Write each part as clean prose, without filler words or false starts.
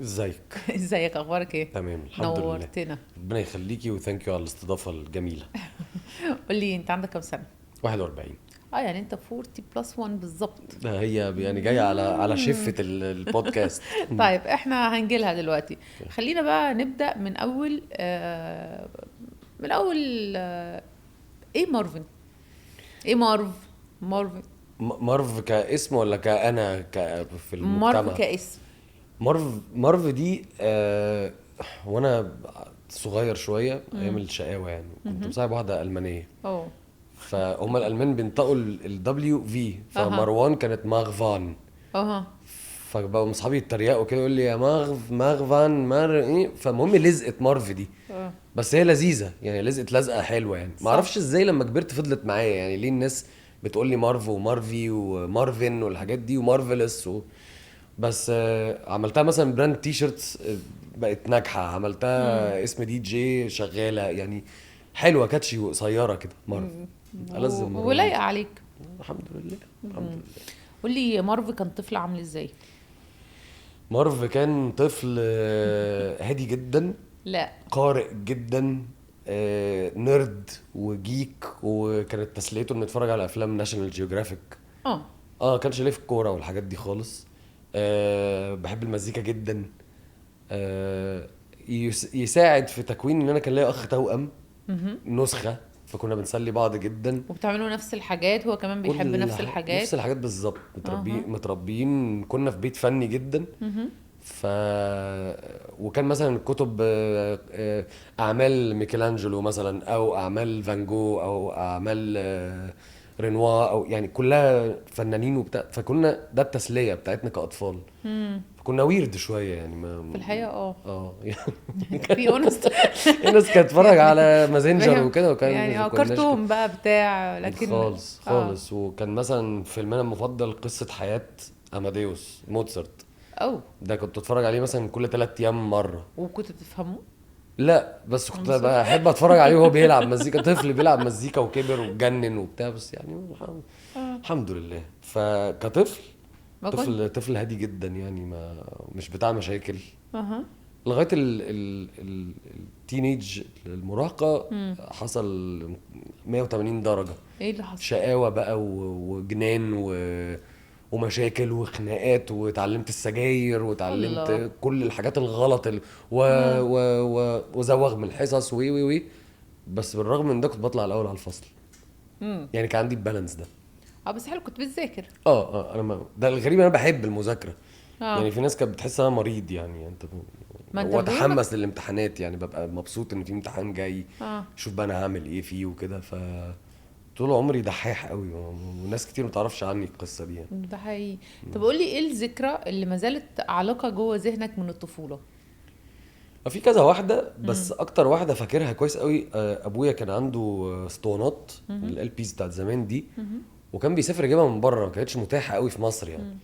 ازيك؟ ازيك، اخبارك ايه؟ تمام الحمد لله. نورتنا. ربنا يخليكي و thank you على الاستضافة الجميله. قول لي انت عندك كام سنة؟ 41. يعني انت 40 plus 1 بالظبط. ده هي يعني جاية على شفه البودكاست. طيب احنا هنجيلها دلوقتي. خلينا بقى نبدا من اول من اول ايه مارفن؟ ايه مارف؟ مارفن مارف كاسم ولا كأنا في المجتمع؟ مارف كاسم. مارف دي وانا صغير شوية ايام الشقاوة يعني، كنت مصاحب واحدة المانية. فهم الالمان بينطقوا ال W V، فمروان كانت ماغفان. فبقوا اصحابي يتريقوا كده، يقول لي يا ماغف ماغفان مار ايه. فالمهم لزقت مارف دي، بس هي لذيذة يعني، لزقت لزقه حلوة يعني. ما اعرفش ازاي لما كبرت فضلت معايا يعني، ليه الناس بتقول لي مارف ومارفي ومارفن والحاجات دي ومارفلس بس عملتها مثلا brand T-shirts بقت ناجحة، عملتها اسم دي جي شغالة يعني، حلوة catchy وقصيره كده مارف. ألذ ولايقه عليك. الحمد لله الحمد لله. قول لي مارف كان طفل عامل ازاي؟ مارف كان طفل هادي جدا، لا قارئ جدا، nerd و geek، وكانت تسليته انه يتفرج على افلام ناشونال جيوغرافيك. كانش ليه في الكورة والحاجات دي خالص. بحب المزيكا جدا. يساعد في تكوين ان انا كان ليا اخ توأم نسخه، فكنا بنسلي بعض جدا وبتعملوا نفس الحاجات، هو كمان بيحب نفس الحاجات. نفس الحاجات بالظبط. متربيين كنا في بيت فني جدا. وكان مثلا الكتب اعمال ميكelانجلو مثلا، او اعمال فان جو، او اعمال رينوا، او يعني كلها فنانين وبتاع، فكنا ده التسلية بتاعتنا كاطفال. فكنا weird شوية يعني، ما في الحقيقة في honest الناس كانت تتفرج على مازنجر وكده، وكان يعني كرتون بقى بتاع، لكن خالص خالص. وكان مثلا فيلمنا المفضل قصة حياة اماديوس موتسارت. ده كنت اتفرج عليه مثلا كل 3 ايام مرة. وكنت بتفهمه؟ لا بس كنت بحب اتفرج عليه وهو بيلعب مزيكا، طفل بيلعب مزيكا وكبر واتجنن وبتاع، بس يعني الحمد لله. فكطفل طفل هادي جدا يعني، ما مش بتاع مشاكل. لغاية ال teenage المراهقة حصل 180 درجه. ايه اللي حصل؟ شقاوة بقى وجنان ومشاكل وخناقات، وتعلمت السجاير وتعلمت كل الحاجات الغلط وزوغ من الحصص وي وي وي. بس بالرغم من ده كنت بطلع الاول على الفصل. يعني كان عندي ال balance ده. بس حلو، كنت بتذاكر. انا ما... ده الغريب، انا بحب المذاكرة. يعني في ناس كانت بتحس انا مريض يعني، انت واتحمس للامتحانات يعني، ببقى مبسوط ان في امتحان جاي. شوف بقى انا هعمل ايه فيه وكده. ف طول عمري دحيح قوي، وناس كتير ما تعرفش عني القصة دي يعني. ده حقيقي. طب قول لي ايه الذكرى اللي ما زالت عالقة جوه ذهنك من الطفولة؟ في كذا واحدة، بس اكتر واحدة فاكرها كويس قوي، ابويا كان عنده اسطوانات ال LPs بتاعت زمان دي، وكان بيسافر يجيبها من بره، ما كانتش متاحة قوي في مصر يعني.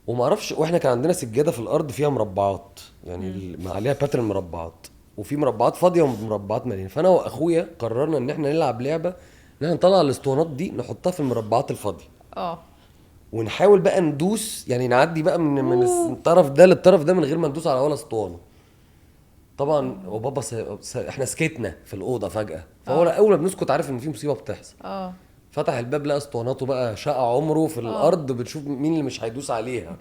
وما اعرفش، واحنا كان عندنا سجادة في الارض فيها مربعات يعني، عليها pattern مربعات، وفي مربعات فاضية ومربعات مليانة. فانا واخويا قررنا ان احنا نلعب لعبه، ان احنا نطلع الاسطوانات دي نحطها في المربعات الفاضيه، ونحاول بقى ندوس يعني، نعدي بقى من الطرف ده للطرف ده من غير ما ندوس على ولا اسطوانة. طبعا وبابا احنا سكتنا في الاوضة فجاة، فهو اول ما بنسكت عارف ان في مصيبة بتحصل. فتح الباب لقى اسطواناته بقى شقى عمره في الارض، بتشوف مين اللي مش هيدوس عليها.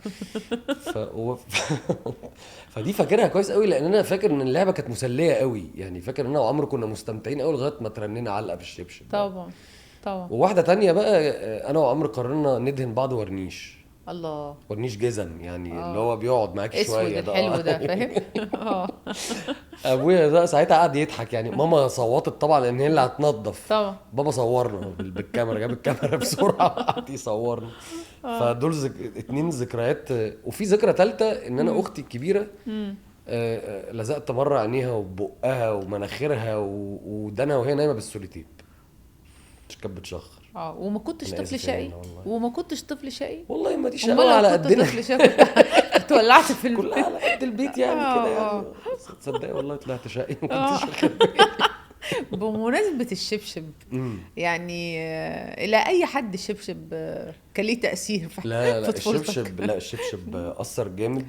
فدي فاكرها كويس قوي، لان انا فاكر ان اللعبة كانت مسلية قوي يعني، فاكر ان انا وعمرو كنا مستمتعين قوي لغاية ما ترنينا علقه بالشبشب. طبعا طبعا. وواحدة تانية بقى، انا وعمرو قررنا ندهن بعض ورنيش. الله. ورنيش جزم يعني، اللي هو بيقعد معاك شوية ده، الحلو ده، فاهم. ابويا ده ساعتها قعد يضحك يعني، ماما صوتت طبعا لان هي اللي هتنظف طبعا. بابا صورنا بالكاميرا، جاب الكاميرا بسرعة وقعد يصورنا. فدول اتنين ذكريات. وفي ذكرى ثالثة، ان انا اختي الكبيرة لزقت مرة عينيها وبقها ومناخيرها ودانها وهي نايمة بالسوليتيب، مش كانت بتشخر. وما كنتش طفل شقي؟ وما كنتش طفل شقي والله، ما دي شقاوة على قدنا. طفل شقي كنت ولعت في كلها على قد البيت يعني كده يعني. تصدقي والله طلعت شقي، ما كنتش واخد بالي. بمناسبة الشبشب، يعني الى اي حد الشبشب كان ليه تاثير في لا لا الشبشب، لا الشبشب اثر جامد.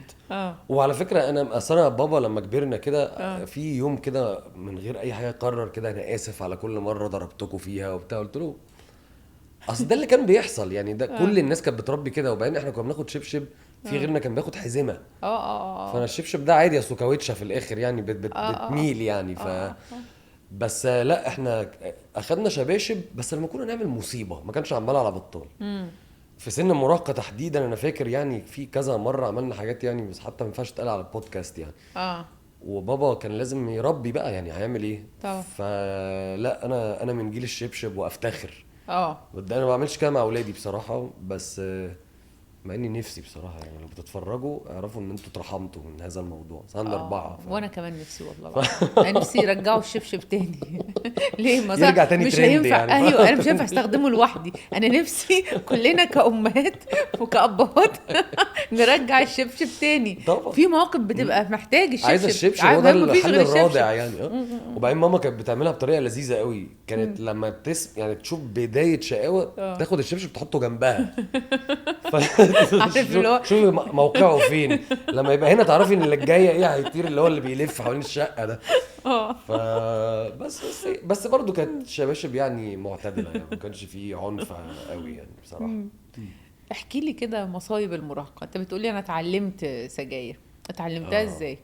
وعلى فكرة انا اصلا بابا لما كبرنا كده في يوم كده من غير اي حاجة قرر كده انا اسف على كل مرة ضربتكم فيها وبتاع. قلت له اصل ده اللي كان بيحصل يعني، ده كل الناس كانت بتربي كده. وبعدين احنا كنا بناخد شبشب، في غيرنا كان بياخد حزمه. فانا الشبشب ده عادي، اصله كاوتشه في الاخر يعني، بتميل يعني. بس لا احنا اخدنا شباشب بس لما كنا نعمل مصيبة، ما كانش عمال على بطال. في سن المراهقة تحديدا انا فاكر يعني في كذا مرة عملنا حاجات يعني، بس حتى ما ينفعش تتقال على البودكاست يعني. وبابا كان لازم يربي بقى يعني، هيعمل ايه؟ طبعا. فلا انا من جيل الشبشب وافتخر. انا ما بعملش كده مع اولادي بصراحة، بس مع اني نفسي بصراحة يعني لو بتتفرجوا اعرفوا ان انتوا اترحمتوا من هذا الموضوع. عندي 4 وانا كمان نفسي والله انا نفسي يرجعوا الشبشب تاني. ليه ما يرجع تاني مش ترند هينفع يعني. ايوه انا مش هينفع استخدمه لوحدي، انا نفسي كلنا كأمهات وكأبهات نرجع الشبشب تاني. طبعا. في مواقف بتبقى محتاج الشبشب، عايز الشبشب، هو ده الحل الرادع يعني. وبعدين ماما كانت بتعملها بطريقة لذيذة قوي، كانت لما يعني تشوف بداية شقاوة تاخد الشبشب تحطه جنبها. شوفي موقعه فين، لما يبقى هنا تعرفي ان اللي جاية ايه هيطير، اللي هو اللي بيلف حوالين الشقة ده. فبس بس بس برضو كانت شباشب يعني معتدلة يعني، ما كانش فيه عنف قوي يعني بصراحة. احكي لي كده مصايب المراهقة. انت بتقولي انا اتعلمت سجاير، اتعلمتها ازاي؟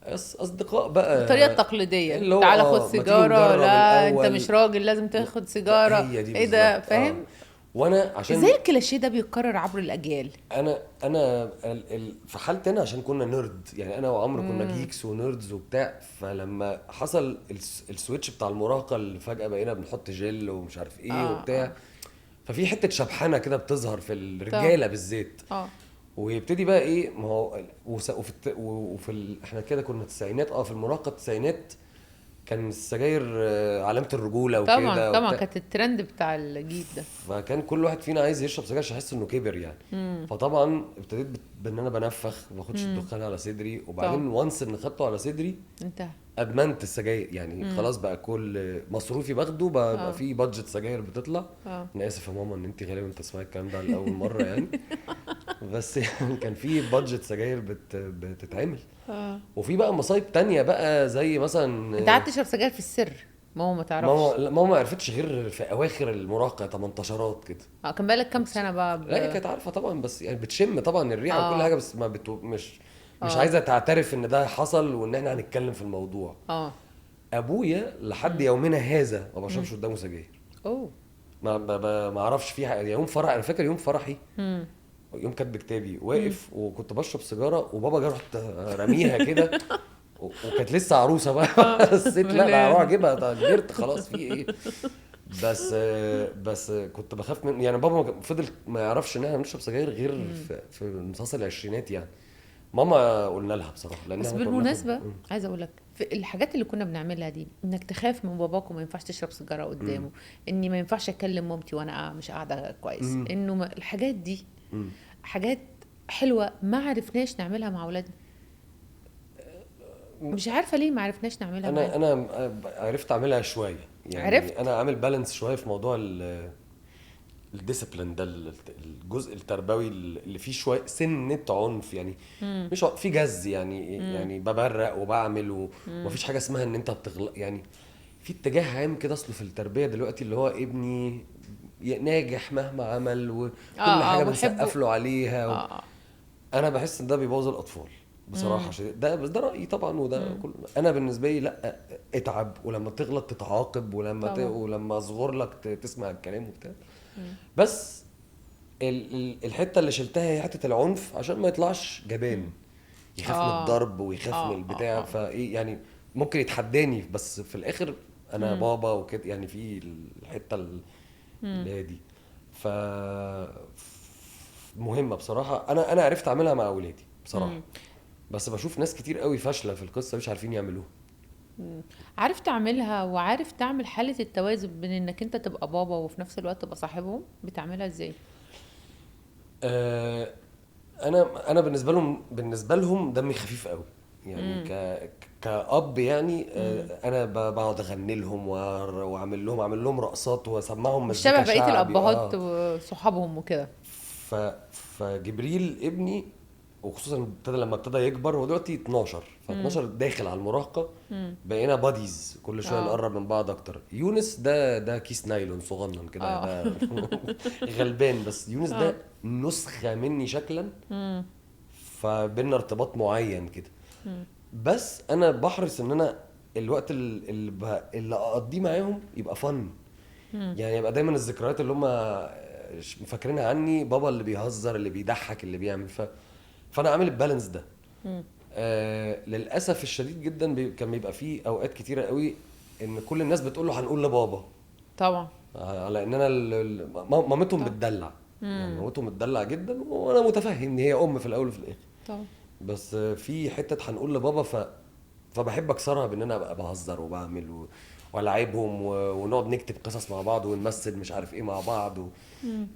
اصدقاء بقى بالطريقة التقليدية، تعالى خد سيجارة، لا انت مش راجل لازم تاخد سيجارة، ايه ده فاهم؟ وانا عشان ازاي الكلاشيه ده بيتكرر عبر الاجيال؟ انا في حالتي انا عشان كنا nerd يعني، انا وعمرو كنا geeks و nerds وبتاع. فلما حصل ال switch بتاع المراهقة اللي فجاة بقينا بنحط جل ومش عارف ايه وبتاع، ففي حتة شبحانه كده بتظهر في الرجالة بالذات. ويبتدي بقى ايه، ما هو وفي احنا كده كنا التسعينات، في المراهقة التسعينات كان السجاير علامة الرجولة وكده. طبعا طبعا كانت الترند بتاع الجيل ده، فكان كل واحد فينا عايز يشرب سجاير عشان يحس انه كبر يعني. فطبعا ابتديت بان انا بنفخ ما باخدش الدخان على صدري، وبعدين وانس ان خدته على صدري انتهى، ادمنت السجاير يعني. خلاص بقى كل مصروفي باخده بقى في budget سجاير بتطلع. انا اسف يا ماما ان انت غالبا تسمعي الكلام ده لاول مرة يعني، بس يعني كان في budget سجاير بتتعمل. وفي بقى مصايب تانية بقى، زي مثلا انت قعدت تشرب سجاير في السر، ماما ما تعرفش؟ ماما ما عرفتش غير في اواخر المراهقة 18 كده. كان بالك كام سنة بقى؟ لا هي كانت عارفه طبعا، بس يعني بتشم طبعا الريحة وكل حاجة، بس ما مش عايزه تعترف ان ده حصل وان احنا هنتكلم في الموضوع. ابويا لحد يومنا هذا ما بشربش قدامه سجاير. ما اعرفش فيها. يوم فرح، انا فاكر يوم فرحي، يوم كاتب كتابي واقف وكنت بشرب سيجارة، وبابا جه رحت رميها كده، وكانت لسه عروسه بقى. الست لا لا هروح اجيبها، ده كبرت خلاص في ايه. بس كنت بخاف من يعني بابا فضل ما يعرفش ان احنا بنشرب سجاير غير في مسلسل العشرينات يعني. ماما قلنا لها بصراحة، لان بس بالمناسبة عايزه اقول لك الحاجات اللي كنا بنعملها دي، انك تخاف من باباك وما ينفعش تشرب سيجارة قدامه، اني ما ينفعش اكلم مامتي وانا مش قاعدة كويس، انه الحاجات دي حاجات حلوة ما عرفناش نعملها مع اولادنا. مش عارفه ليه ما عرفناش نعملها. انا عرفت اعملها شوية يعني. عرفت؟ انا عامل balance شوية في موضوع ال discipline ده، الجزء التربوي اللي فيه شوية سنة عنف يعني، مش في جز يعني. يعني ببرق وبعمل، ومفيش حاجة اسمها ان انت بتغلط يعني. في اتجاه عام كده اصله في التربية دلوقتي اللي هو ابني ناجح مهما عمل وكل حاجة بنسقف له عليها. انا بحس ان ده بيبوظ الاطفال بصراحة. ده بس ده رايي طبعا، وده كل انا بالنسبة لي لا، اتعب ولما تغلط تتعاقب، ولما ولما اصغر لك تسمع الكلام وبتاع. بس الحتة اللي شلتها هي حتة العنف، عشان ما يطلعش جبان يخاف من الضرب ويخاف من البتاع. فايه يعني ممكن يتحداني، بس في الاخر انا بابا وكده يعني، في الحتة اللي هي دي ف مهمة بصراحة. انا عرفت اعملها مع اولادي بصراحة، بس بشوف ناس كتير قوي فاشلة في القصة مش عارفين يعملوها. عارف تعملها، وعارف تعمل حالة التوازن بين انك انت تبقى بابا وفي نفس الوقت تبقى صاحبهم، بتعملها ازاي؟ انا بالنسبة لهم دمي خفيف قوي يعني. كأب يعني انا بقعد اغني لهم واعمل لهم اعمل لهم رقصات واسمعهم مش مزيكا شبه بقية شعبي. الابهات وصحابهم وكده. فجبريل ابني، وخصوصا ابتدى لما ابتدى يكبر، هو دلوقتي 12، ف12 داخل على المراهقة، بقينا buddies كل شوية نقرب من بعض اكتر. يونس ده كيس نايلون صغنن كده، ده غلبان، بس يونس ده نسخه مني شكلا، فبينا ارتباط معين كده. بس انا بحرص ان انا الوقت اللي اقضيه معاهم يبقى fun، يعني يبقى دايما الذكريات اللي هم فاكرينها عني بابا اللي بيهزر، اللي بيضحك، اللي بيعمل. فانا عامل ال balance ده. للاسف الشديد جدا كان بيبقى فيه اوقات كتيرة قوي ان كل الناس بتقول له هنقول لبابا، طبعا على ان انا مامتهم بتدلع، يعني مامتهم بتدلع جدا، وانا متفهم ان هي ام في الاول وفي الاخر طبعا، بس في حتة هنقول لبابا، فبحب اكسرها بان انا ابقى بهزر وبعمل والعبهم ونقعد نكتب قصص مع بعض ونمثل مش عارف ايه مع بعض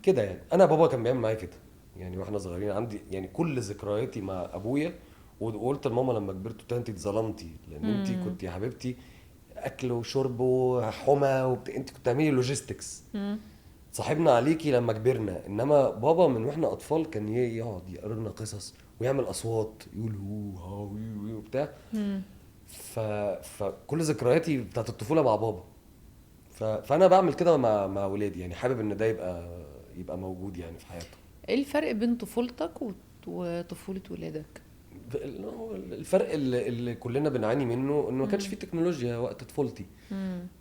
كده يعني. انا بابا كان بيعمل معايا كده يعني واحنا صغيرين، عندي يعني كل ذكرياتي مع ابويا. وقلت لماما لما كبرت، قلت لها انت اتظلمتي، لان انت كنت يا حبيبتي اكل وشرب وحمى انت كنت تعملي logistics، صاحبنا عليكي لما كبرنا. انما بابا من واحنا اطفال كان يقعد يقرا لنا قصص ويعمل اصوات، يقول هو ها وي وبتاع. فكل ذكرياتي بتاعت الطفولة مع بابا. فانا بعمل كده مع ولادي، يعني حابب ان ده يبقى موجود يعني في حياته. ايه الفرق بين طفولتك وطفوله ولادك؟ الفرق اللي كلنا بنعاني منه انه ما كانش فيه تكنولوجيا وقت طفولتي،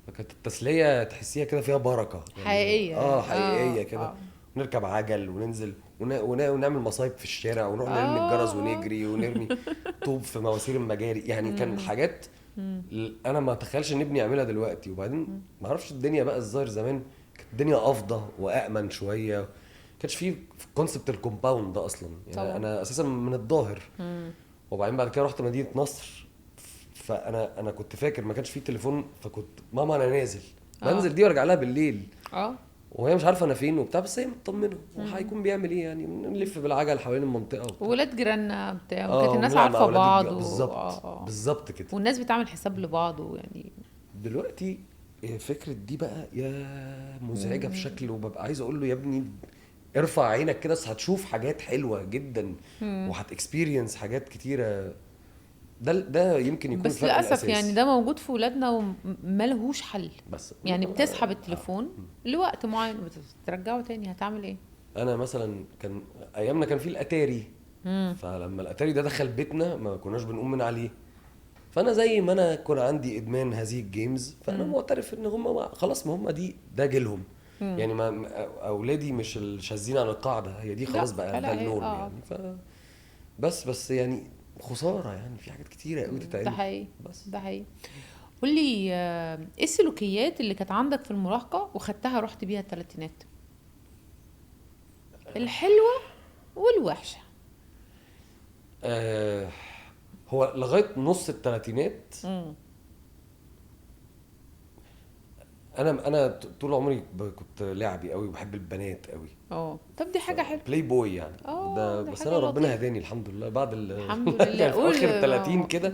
فكانت التسلية تحسيها كده فيها بركة يعني، حقيقية، حقيقية كده. نركب عجل وننزل ونعمل مصايب في الشارع، ونروح نرمي الجرس ونجري ونرمي طوب في مواسير المجاري، يعني كان حاجات انا ما اتخيلش ان ابني يعملها دلوقتي. وبعدين ما اعرفش الدنيا بقى، الظاهر زمان كانت الدنيا افضى وامن شوية، كانش فيه concept ال compound ده اصلا يعني. طبعا. انا اساسا من الظاهر، وبعدين بعد كده رحت مدينة نصر، فانا كنت فاكر ما كانش فيه تليفون، فكنت ماما انا نازل، بنزل دي وارجع لها بالليل، وهي مش عارفه انا فين وبتاع، بس هي مطمنه وهيكون بيعمل ايه يعني، نلف بالعجل حوالين المنطقة ولاد جيراننا بتاع، وكانت الناس عارفه بعض بالظبط. بالظبط كده، والناس بتعمل حساب لبعض يعني. دلوقتي فكرة دي بقى يا مزعجة بشكل، وببقى عايز اقول له يا ابني ارفع عينك كده، هتشوف حاجات حلوة جدا وهت experience حاجات كتيرة. ده يمكن يكون بس الفرق للاسف الأساسي. يعني ده موجود في ولادنا وملهوش حل، بس يعني بتسحب التليفون لوقت معين وبترجعه تاني، هتعمل ايه؟ انا مثلا كان ايامنا كان في الاتاري، فلما الاتاري ده دخل بيتنا ما كناش بنقوم من عليه، فانا زي ما انا كان عندي ادمان هذه ال games، فانا معترف ان هم خلاص، ما هم دي ده جيلهم يعني، ما اولادي مش الشاذين عن القاعدة، هي دي خلاص بقى ده ال norm يعني. بس يعني خسارة يعني، في حاجات كتيرة قوي تتعمل. ده حقيقي، بس ده حقيقي. قول لي ايه السلوكيات اللي كانت عندك في المراهقة وخدتها رحت بيها الثلاثينات، الحلوة والوحشه؟ هو لغاية نص الثلاثينات انا طول عمري كنت لعبي قوي وبحب البنات قوي. طب دي حاجة حلوة، بلاي بوي يعني. ده بس انا ربنا هداني الحمد لله بعد الحمد لله يعني في اخر 30 كده.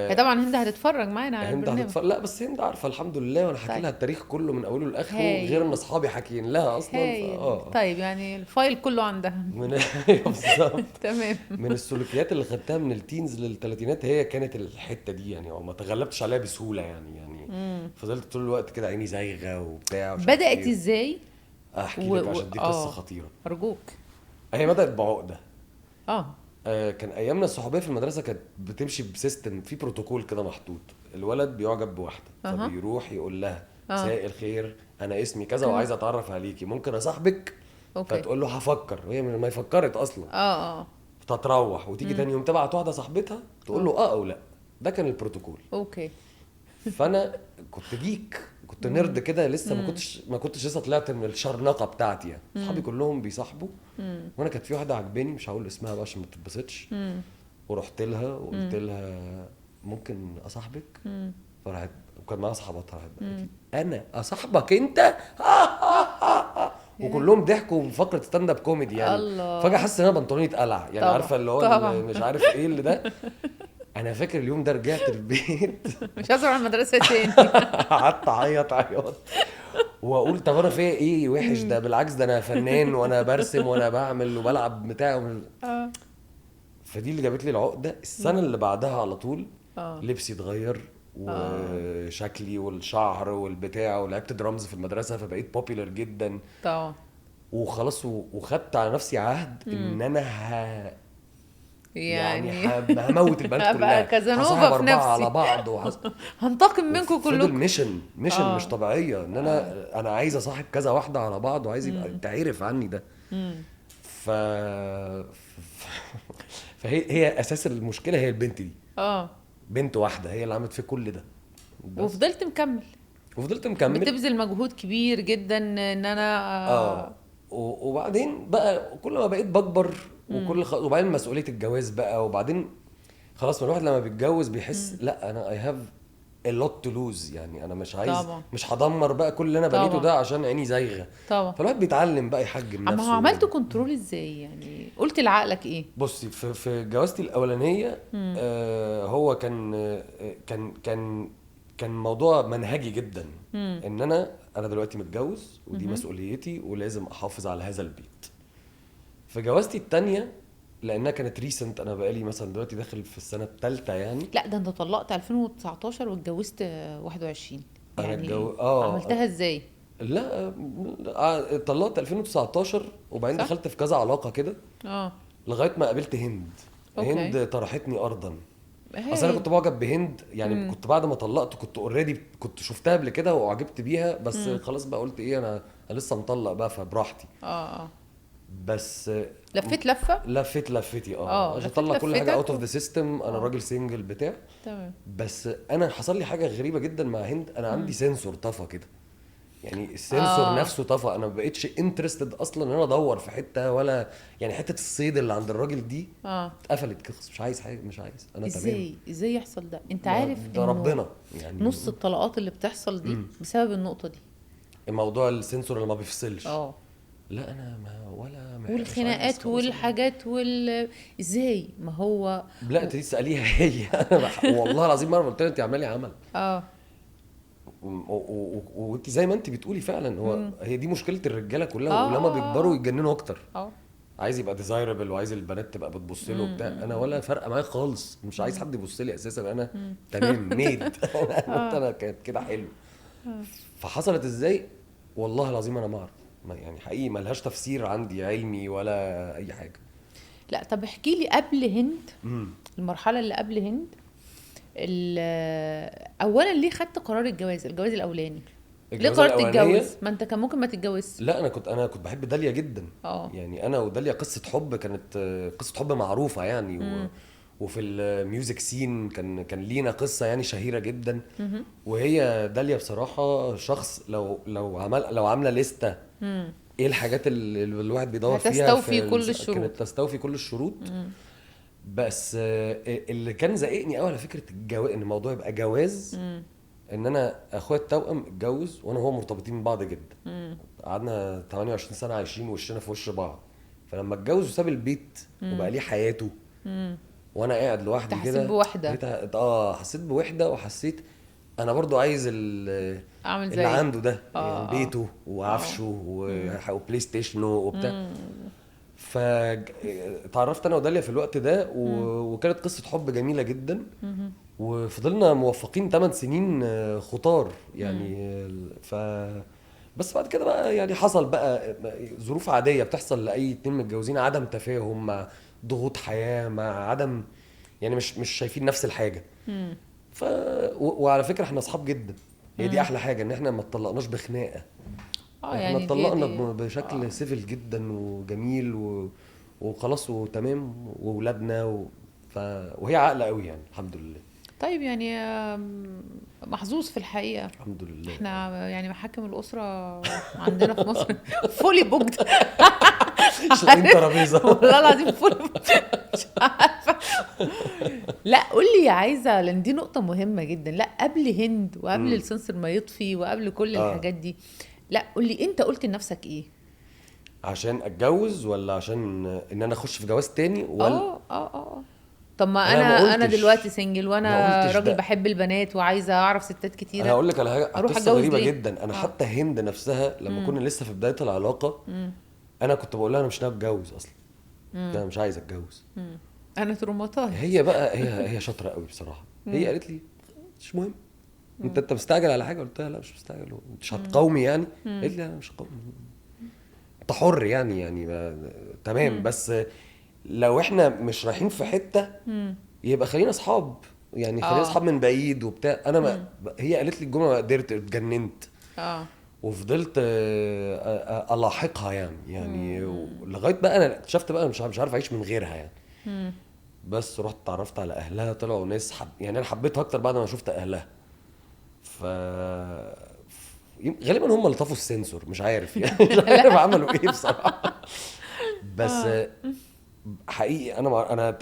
هي طبعا هند هتتفرج معانا على البرنامج. هند هتتفرج، لا بس هند عارفه الحمد لله، وانا حكي لها التاريخ كله من اوله لاخره، غير ان اصحابي حاكيين لها اصلا. طيب يعني ال file كله عندها من بالظبط. تمام. من السلوكيات اللي خدتها من ال teens للثلاثينات هي كانت الحتة دي يعني، وما تغلبتش عليها بسهولة يعني فضلت طول الوقت كده عيني زايغه وبتاع. بدات ازاي؟ احكي لك عشان دي قصة خطيرة. ارجوك. هي بدات بعقده. كان ايامنا الصحوبيه في المدرسة كانت بتمشي ب system، في بروتوكول كده محطوط. الولد بيعجب بواحدة فبيروح يقول لها مساء الخير، انا اسمي كذا وعايز اتعرف عليكي، ممكن اصاحبك؟ فتقول له هفكر، وهي ما فكرت اصلا. فتروح وتيجي تاني يوم تبعت واحدة صاحبتها تقول له او لا. ده كان البروتوكول. okay. فانا كنت geek، كنت nerd كده لسه، ما كنتش لسه طلعت من الشرنقه بتاعتي يعني. اصحابي كلهم بيصاحبوا، وانا كانت في واحدة عجباني، مش هقول اسمها بقى عشان ما تتبسطش، ورحت لها وقلت لها ممكن اصاحبك؟ فراحت، وكان معاها صحباتها، راحت قالت لي انا اصاحبك انت؟ وكلهم ضحكوا بفقره stand up comedy يعني. فجاة حاسس ان انا بنطلوني اتقلع يعني، عارفه اللي هو مش عارف ايه اللي ده. انا فاكر اليوم ده رجعت البيت مش عايزه اروح المدرسة تاني. قعدت اعيط عياط واقول طب انا فيا ايه وحش ده؟ بالعكس ده انا فنان وانا برسم وانا بعمل وبلعب بتاع. فدي اللي جابت لي العقدة. السنة اللي بعدها على طول لبسي اتغير وشكلي والشعر والبتاع، ولعبت درامز في المدرسة فبقيت popular جدا طبعا. وخلاص وخدت على نفسي عهد ان انا يعني هموت البنات كلها، كازانوفا في نفسي على بعض هنتقم منكم كلكم. mission مش طبيعية ان انا عايز اصاحب كذا واحدة على بعض وعايز يبقى تعرف عني ده. فهي هي اساس المشكلة، هي البنت دي. بنت واحدة هي اللي عملت في كل ده. وفضلت مكمل، بتبذل مجهود كبير جدا ان انا وبعدين بقى كل ما بقيت بكبر وكل وبعدين مسؤولية الجواز بقى، وبعدين خلاص ما الواحد لما بيتجوز بيحس لا انا I have a lot to lose، يعني انا مش عايز طبعا. مش هدمر بقى كل اللي انا بنيته ده عشان عيني زايغه. فالواحد بيتعلم بقى يحجم نفسه. اما عملت control ازاي يعني؟ قلت لعقلك ايه؟ بصي في جوازتي الاولانية هو كان كان كان كان موضوع منهجي جدا. ان انا دلوقتي متجوز ودي مسؤوليتي ولازم احافظ على هذا البيت. في جوازتي الثانية لانها كانت recent، انا بقالي مثلا دلوقتي داخل في السنة الثالثة يعني. لا ده انت طلقت 2019 واتجوزت 21 يعني. عملتها ازاي؟ لا طلقت 2019 وبعدين دخلت في كذا علاقة كده لغاية ما قابلت هند. okay. هند طرحتني ارضا. اصل انا كنت معجب بهند يعني. كنت بعد ما طلقت كنت already كنت شفتها قبل كده واعجبت بيها، بس خلاص بقى قلت ايه انا لسه مطلق بقى فبراحتي. بس لفيت لفه، لفيت لفتي عشان اطلع كل حاجة out of the system. انا راجل single بتاع تمام. بس انا حصل لي حاجة غريبة جدا مع هند. انا عندي sensor طفى كده يعني، ال sensor نفسه طفى. انا ما بقتش interested اصلا ان انا ادور في حتة ولا يعني حتة الصيد اللي عند الراجل دي اتقفلت كده، مش عايز حاجة، مش عايز انا. ازاي تمام. ازاي يحصل ده؟ انت عارف ده ربنا يعني. نص الطلاقات اللي بتحصل دي بسبب النقطة دي، الموضوع ال sensor اللي ما بيفصلش. لا انا ما ولا والخناقات والحاجات ازاي ما هو لا انت تساليها هي. انا والله العظيم مرة قلت لها انت عامله لي عمل وانت زي ما انت بتقولي فعلا. هو هي دي مشكلة الرجالة كلها. ولما بيكبروا يتجننوا اكتر. عايز يبقى desirable وعايز البنات تبقى بتبص له وبتاع. انا ولا فرقه معايا خالص، مش عايز حد يبص لي اساسا. انا تمام made. انا كانت كده حلو. فحصلت ازاي والله العظيم انا ما اعرف يعني، حقيقي ما لهاش تفسير عندي علمي ولا اي حاجة. لا طب احكي لي قبل هند. المرحلة اللي قبل هند، اولا ليه خدت قرار الجواز الاولاني؟ ليه قررت تتجوز؟ ما انت كان ممكن ما تتجوزش. لا انا كنت بحب داليا جدا. يعني انا وداليا قصة حب، كانت قصة حب معروفة يعني. وفي ال music scene كان لينا قصة يعني شهيرة جدا. وهي داليا بصراحة شخص لو عامله لستة ايه الحاجات اللي الواحد بيدور فيها تستوفي كل الشروط، كانت تستوفي كل الشروط. بس اللي كان زائقني قوي على فكرة الجواز، ان الموضوع يبقى جواز. ان انا اخويا التوأم اتجوز وانا وهو مرتبطين ببعض جدا. قعدنا 28 سنة عايشين وشنا في وش بعض. فلما اتجوز وساب البيت وبقى ليه حياته وانا قاعد لوحدي كده، حسيت بوحده. حسيت بوحده، وحسيت انا برضو عايز اللي عنده ده يعني بيته وعفشه وبلاي ستيشنه وبتاع. فتعرفت انا وداليا في الوقت ده وكانت قصة حب جميلة جدا. وفضلنا موفقين 8 سنين خطار يعني. بس بعد كده بقى يعني حصل بقى ظروف عادية بتحصل لاي اتنين متجوزين، عدم تفاهم مع ضغوط حياة، مع عدم يعني مش شايفين نفس الحاجة. وعلى فكرة احنا اصحاب جدا. هي دي احلى حاجة، ان احنا ما اتطلقناش بخناقه. احنا اتطلقنا بشكل civil جدا وجميل وخلاص وتمام، واولادنا وهي عاقلة قوي يعني الحمد لله. طيب يعني محظوظ في الحقيقة الحمد لله. احنا يعني محاكم الاسرة عندنا في مصر fully booked. مش لاقيين ترابيزة والله العظيم fully booked. مش عارفه. لا قول لي عايزه، لان دي نقطة مهمة جدا. لا قبل هند وقبل ال sensor ما يطفي وقبل كل الحاجات دي، لا قول لي انت قلت لنفسك ايه؟ عشان اتجوز ولا عشان ان انا اخش في جواز تاني ولا؟ طب ما انا دلوقتي single وانا راجل بحب البنات وعايزه اعرف ستات كتيرة. انا هقول لك على حاجة قصة غريبة جدا. انا حتى هند نفسها لما كنا لسه في بداية العلاقة انا كنت بقول لها انا مش ناوي اتجوز اصلا، انا مش عايز اتجوز، انا traumatized. هي بقى هي شاطرة قوي بصراحة. هي قالت لي مش مهم، انت مستعجل على حاجة؟ قلت لها لا مش مستعجل، مش هتقاومي يعني؟ قالت لي لا مش هقاوم، انت حر يعني تمام، بس لو احنا مش رايحين في حتة يبقى خلينا اصحاب، يعني خلينا اصحاب من بعيد وبتاع. انا ما هي قالت لي الجملة ما قدرت، اتجننت وفضلت الاحقها يعني لغاية بقى انا اكتشفت بقى مش عارف اعيش من غيرها يعني. بس رحت اتعرفت على اهلها، طلعوا ناس يعني انا حبيتها اكتر بعد ما شفت اهلها. ف غالبا هم اللي طفوا السنسور، مش عارف يعني مش عارف عملوا ايه بصراحة. بس حقيقي انا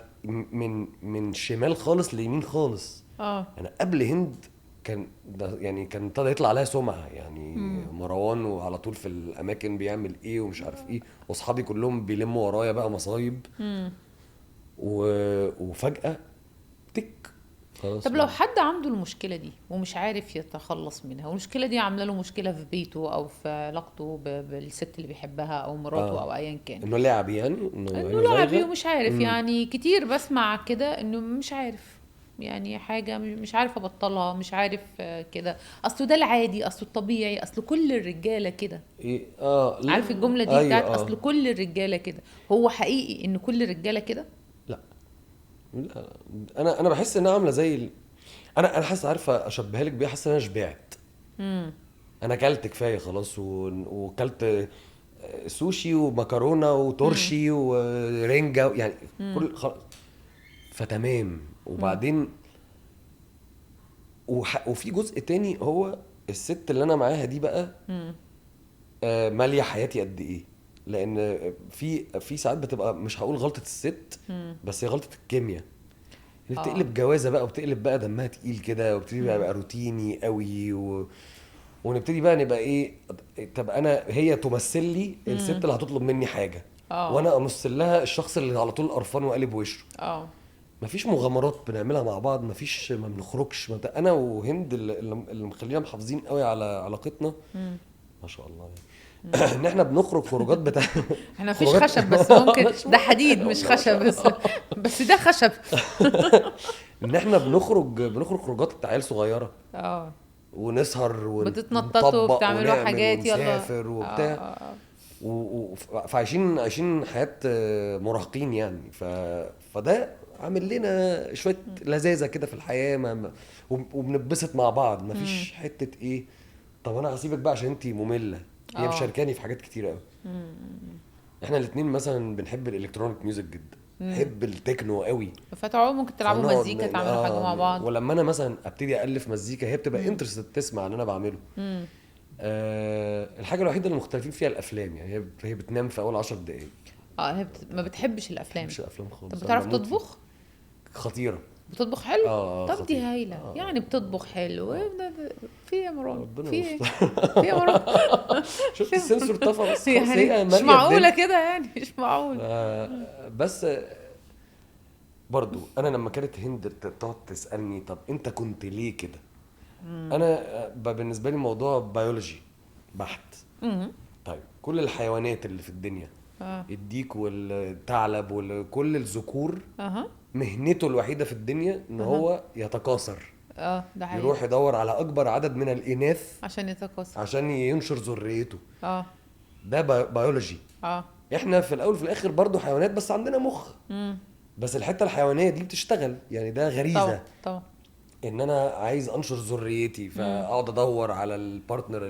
من شمال خالص ليمين خالص. انا قبل هند كان ده يعني كان ابتدى يطلع عليها سمعه يعني مروان وعلى طول في الاماكن بيعمل ايه ومش عارف ايه، واصحابي كلهم بيلموا ورايا بقى مصايب. وفجاة تك خلاص. طب لو حد عنده المشكلة دي ومش عارف يتخلص منها، والمشكلة دي عامله له مشكلة في بيته او في علاقته بالست اللي بيحبها او مراته او ايا كان، انه لعب يعني انه لعبي ومش عارف يعني كتير بسمع كده انه مش عارف يعني حاجة، مش عارف ابطلها، مش عارف كده، اصله ده العادي، اصله الطبيعي، اصله كل الرجالة كده. إيه؟ عارف الجملة دي بتاعت اصله كل الرجالة كده؟ هو حقيقي ان كل الرجالة كده؟ لا انا بحس انها عامله زي انا حاسس، عارفه اشبهها لك بيها، حاسس ان انا شبعت. انا اكلت كفاية خلاص، وكلت سوشي ومكرونه وترشي ورنجه يعني كل خلاص، فتمام. وبعدين وفي جزء تاني هو الست اللي انا معاها دي بقى ماليه حياتي قد ايه، لان في ساعات بتبقى مش هقول غلطه الست، بس هي غلطه الكيمياء اللي بتقلب جوازه بقى، وبتقلب بقى دمها تقيل كده، وبتبتدي بقى روتيني قوي ونبتدي بقى نبقى ايه، طب انا هي تمثل لي الست اللي هتطلب مني حاجة، وانا امثل لها الشخص اللي على طول قرفان وقالب وشه. مفيش مغامرات بنعملها مع بعض، مفيش، ما بنخرجش. انا وهند اللي مخلينا محافظين قوي على علاقتنا ما شاء الله يعني، ان احنا بنخرج خروجات بتاع احنا مفيش خشب بس ممكن ده حديد مش خشب، بس ده خشب. ان احنا بنخرج خروجات بتاع عيال صغيرة، ونسهر ونتنططوا وبتعملوا حاجات، يلا ونسافر وبتاع، فعايشين عايشين حياة مراهقين يعني. فده عامل لنا شوية لذاذه كده في الحياة، وبنتبسط مع بعض. مفيش حتة ايه طب انا هسيبك بقى عشان انتي مملة. هي مشاركاني في حاجات كتير قوي. احنا الاثنين مثلا بنحب ال electronic music جدا، بنحب التكنو قوي، فتقعدوا ممكن تلعبوا مزيكا، تعملوا حاجة مع بعض. ولما انا مثلا ابتدي الف مزيكا هي بتبقى interested تسمع اللي انا بعمله. الحاجة الوحيدة اللي مختلفين فيها الافلام، يعني هي بتنام في اول 10 دقائق. هي ما بتحبش الافلام. مش الافلام خالص. طب بتعرف تطبخ؟ خطيرة. بتطبخ حلو؟ طب دي هايلة. يعني بتطبخ حلو. في يا مروان، في يا مروان. شفت ال sensor طفى بس يعني مش معقولة كده يعني، مش معقول. بس برضو انا لما كانت هند تقعد تسالني طب انت كنت ليه كده، انا بالنسبة لي الموضوع بيولوجي بحت. طيب كل الحيوانات اللي في الدنيا، الديك والثعلب وكل الذكور، مهنته الوحيدة في الدنيا ان هو يتكاثر. ده حقيقي. يروح يدور على اكبر عدد من الاناث عشان يتكاثر، عشان ينشر ذريته. ده بيولوجي. احنا في الاول وفي الاخر برضو حيوانات، بس عندنا مخ. بس الحتة الحيوانية دي بتشتغل يعني، ده غريزة طبعا ان انا عايز انشر ذريتي، فاقعد ادور على ال partner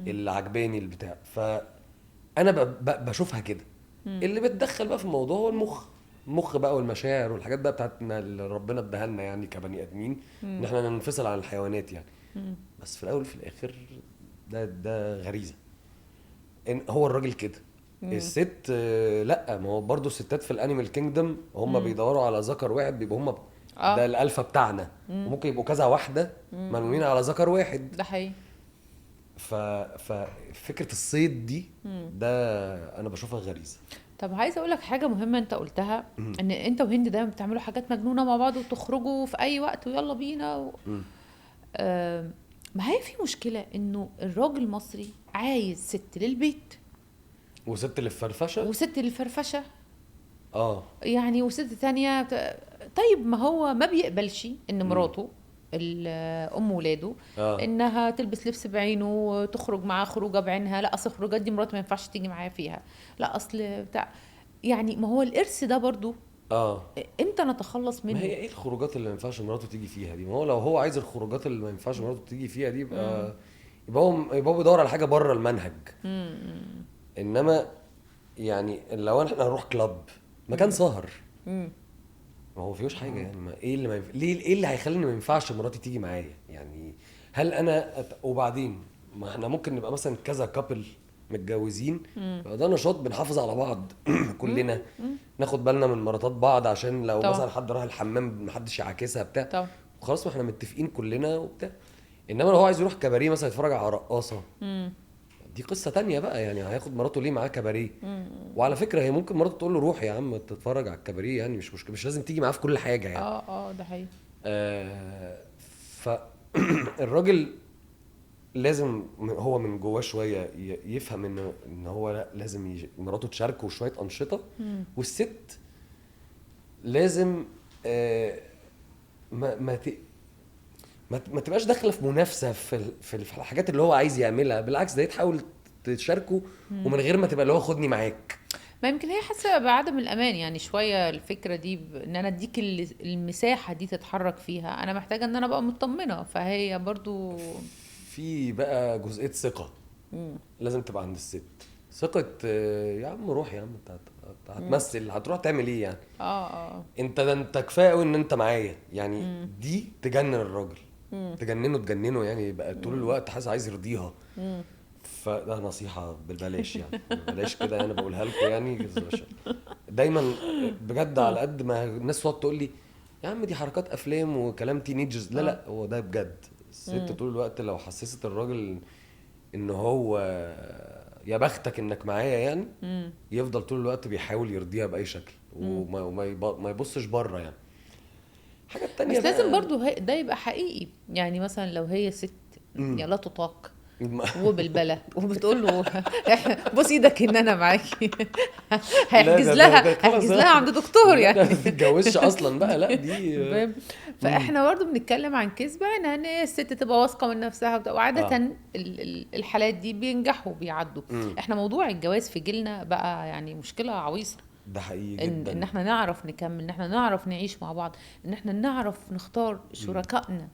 اللي عجباني البتاع. فانا بشوفها كده. اللي بتدخل بقى في الموضوع هو المخ بقى والمشاعر والحاجات بقى بتاعتنا اللي ربنا اداها لنا يعني كبني ادمين، ان احنا ننفصل عن الحيوانات يعني. بس في الاول وفي الاخر ده غريزة، ان هو الراجل كده. الست لا، ما هو برضو الستات في ال animal kingdom هم بيدوروا على ذكر واحد، بيبقوا هم ده الالفا بتاعنا، وممكن يبقوا كذا واحدة ملمومين على ذكر واحد. ده حقيقي. ففكره الصيد دي ده انا بشوفها غريزة. طب عايزه اقول لك حاجة مهمة انت قلتها، ان انت وهند دايما بتعملوا حاجات مجنونة مع بعض وتخرجوا في اي وقت ويلا بينا ما هي في مشكلة انه الراجل المصري عايز ست للبيت وست للفرفشه، وست للفرفشه يعني، وست تانية. طيب ما هو ما بيقبلش ان مراته ام ولاده انها تلبس لبس بعينه وتخرج معاه خروجه بعينها. لا اصل الخروجات دي مراته ما ينفعش تيجي معايا فيها، لا اصل بتاع، يعني ما هو الارث ده برضو امتى نتخلص منه؟ ما هي ايه الخروجات اللي ما ينفعش مراته تيجي فيها دي؟ ما هو لو هو عايز الخروجات اللي ما ينفعش مراته تيجي فيها دي يبقى هو بيدور على حاجة بره المنهج. انما يعني لو احنا هنروح club، مكان سهر، ما هو فيهوش حاجة يعني. ما ايه اللي ما ليه، ايه اللي هيخليني ما ينفعش مراتي تيجي معايا يعني؟ هل انا وبعدين ما احنا ممكن نبقى مثلا كذا couple متجوزين، ده نشاط بنحافظ على بعض كلنا، ناخد بالنا من مراتات بعض عشان لو طبعا. مثلا حد راح الحمام محدش يعاكسها بتاع، خلاص ما احنا متفقين كلنا وبتاع. انما لو هو عايز يروح كباريه مثلا يتفرج على رقاصه، دي قصة تانية بقى يعني. هياخد مراته ليه معاه كباريه؟ وعلى فكرة هي ممكن مراته تقول له روح يا عم تتفرج على الكباريه يعني، مش مشكلة، مش لازم تيجي معاه في كل حاجة يعني. ده حقيقي. فالراجل لازم هو من جواه شوية يفهم ان هو لا، لازم مراته تشاركه شوية انشطة، والست لازم ما ما تبقاش داخله في منافسه في الحاجات اللي هو عايز يعملها. بالعكس ده تحاول تشاركه ومن غير ما تبقى اللي هو خدني معاك. ما يمكن هي حاسه بعدم الامان يعني شوية الفكرة دي، ان انا اديك المساحة دي تتحرك فيها، انا محتاجه ان انا ابقى مطمنه. فهي برضو في بقى جزئية ثقة لازم تبقى عند الست، ثقة يا عم روح يا عم، انت هتمثل هتروح تعمل ايه يعني؟ انت ده انت كفاية قوي ان انت معايا يعني. دي تجنن الراجل، تجننه يعني، يبقى طول الوقت حاسس عايز يرضيها. فده نصيحة بالبلاش يعني، بلاش كده انا بقولها لكم يعني دايما بجد. على قد ما الناس تقعد تقول لي يا عم دي حركات افلام وكلام teenagers، لا لا هو ده بجد. الست طول الوقت لو حسست الراجل ان هو يا بختك انك معايا يعني، يفضل طول الوقت بيحاول يرضيها باي شكل وما يبصش بره يعني. حاجة تانية بس لازم برضو ده يبقى حقيقي يعني. مثلا لو هي ست يا لا تطاق وبالبلة وبتقول له بص ايدك ان انا معاكي، هيحجز لها، هيحجز لها عند دكتور يعني، ما تتجوزش اصلا بقى. لا دي فاحنا برضو بنتكلم عن كذبه ان الست تبقى واثقة من نفسها، وعاده الحالات دي بينجحوا بيعدوا. احنا موضوع الجواز في جيلنا بقى يعني مشكلة عويصة، ده حقيقي جدا، ان احنا نعرف نكمل، ان احنا نعرف نعيش مع بعض، ان احنا نعرف نختار شركائنا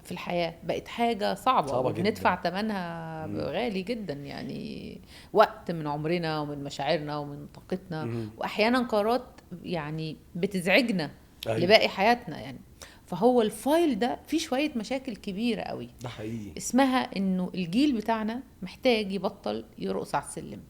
في الحياة، بقت حاجة صعبة وبندفع ثمنها غالي جدا يعني، وقت من عمرنا ومن مشاعرنا ومن طاقتنا، واحيانا قرارات يعني بتزعجنا لباقي حياتنا يعني. فهو ال file ده فيه شوية مشاكل كبيرة قوي، ده حقيقي، اسمها انه الجيل بتاعنا محتاج يبطل يرقص على السلم.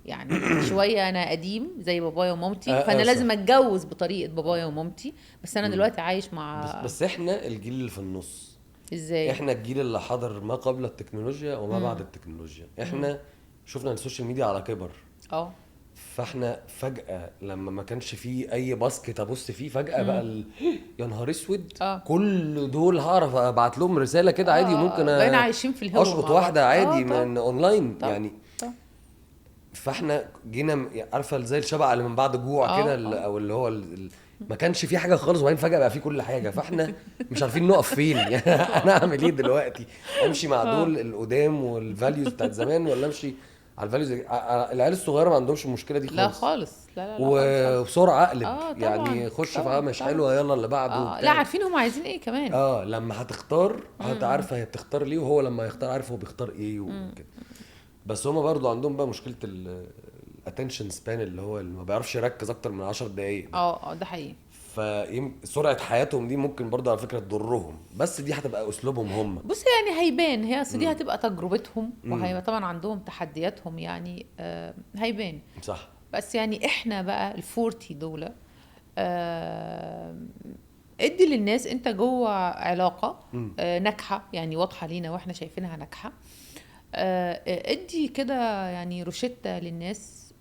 يعني شوية انا قديم زي بابايا ومامتي، فانا لازم اتجوز بطريقة بابايا ومامتي، بس انا دلوقتي عايش مع بس احنا الجيل اللي في النص. ازاي؟ احنا الجيل اللي حضر ما قبل التكنولوجيا وما بعد التكنولوجيا. احنا شفنا ال social media على كبر، فاحنا فجأة لما ما كانش فيه اي basket ابص فيه، فجأة بقى يا نهار اسود، كل دول هعرف ابعت لهم رسالة كده عادي، ممكن بقينا عايشين في الهوا، اشقط واحدة عادي من اونلاين يعني. فاحنا جينا عارفه زي الشبع اللي من بعد جوع كده، او اللي هو ما كانش فيه حاجة خالص، وبعدين فجاة بقى فيه كل حاجة، فاحنا مش عارفين نقف فين يعني. انا اعمل ايه دلوقتي؟ امشي مع دول القدام وال values بتاعت زمان، ولا امشي على ال values؟ العيال الصغيرة ما عندهمش المشكلة دي خالص. لا خالص، لا لا لا، وبسرعة اقلب يعني، خش في مش حلوة يلا اللي بعده. لا عارفين هم عايزين ايه كمان. لما هتختار هتعرف هي بتختار ليه، وهو لما يختار عارف هو بيختار ايه وكده. بس هما برضو عندهم بقى مشكلة ال attention span، اللي هو اللي ما بيعرفش يركز اكتر من 10 دقايق. ده حقيقي. فسرعه حياتهم دي ممكن برضو على فكرة تضرهم، بس دي هتبقى اسلوبهم هم. بص يعني هيبان، هي اصل دي هتبقى تجربتهم، وهيبقى طبعا عندهم تحدياتهم يعني، هيبان صح. بس يعني احنا بقى ال forty دول، ادي للناس انت جوه علاقة ناجحة يعني، واضحة لينا واحنا شايفينها ناجحة، ادي كده يعني روشتة للناس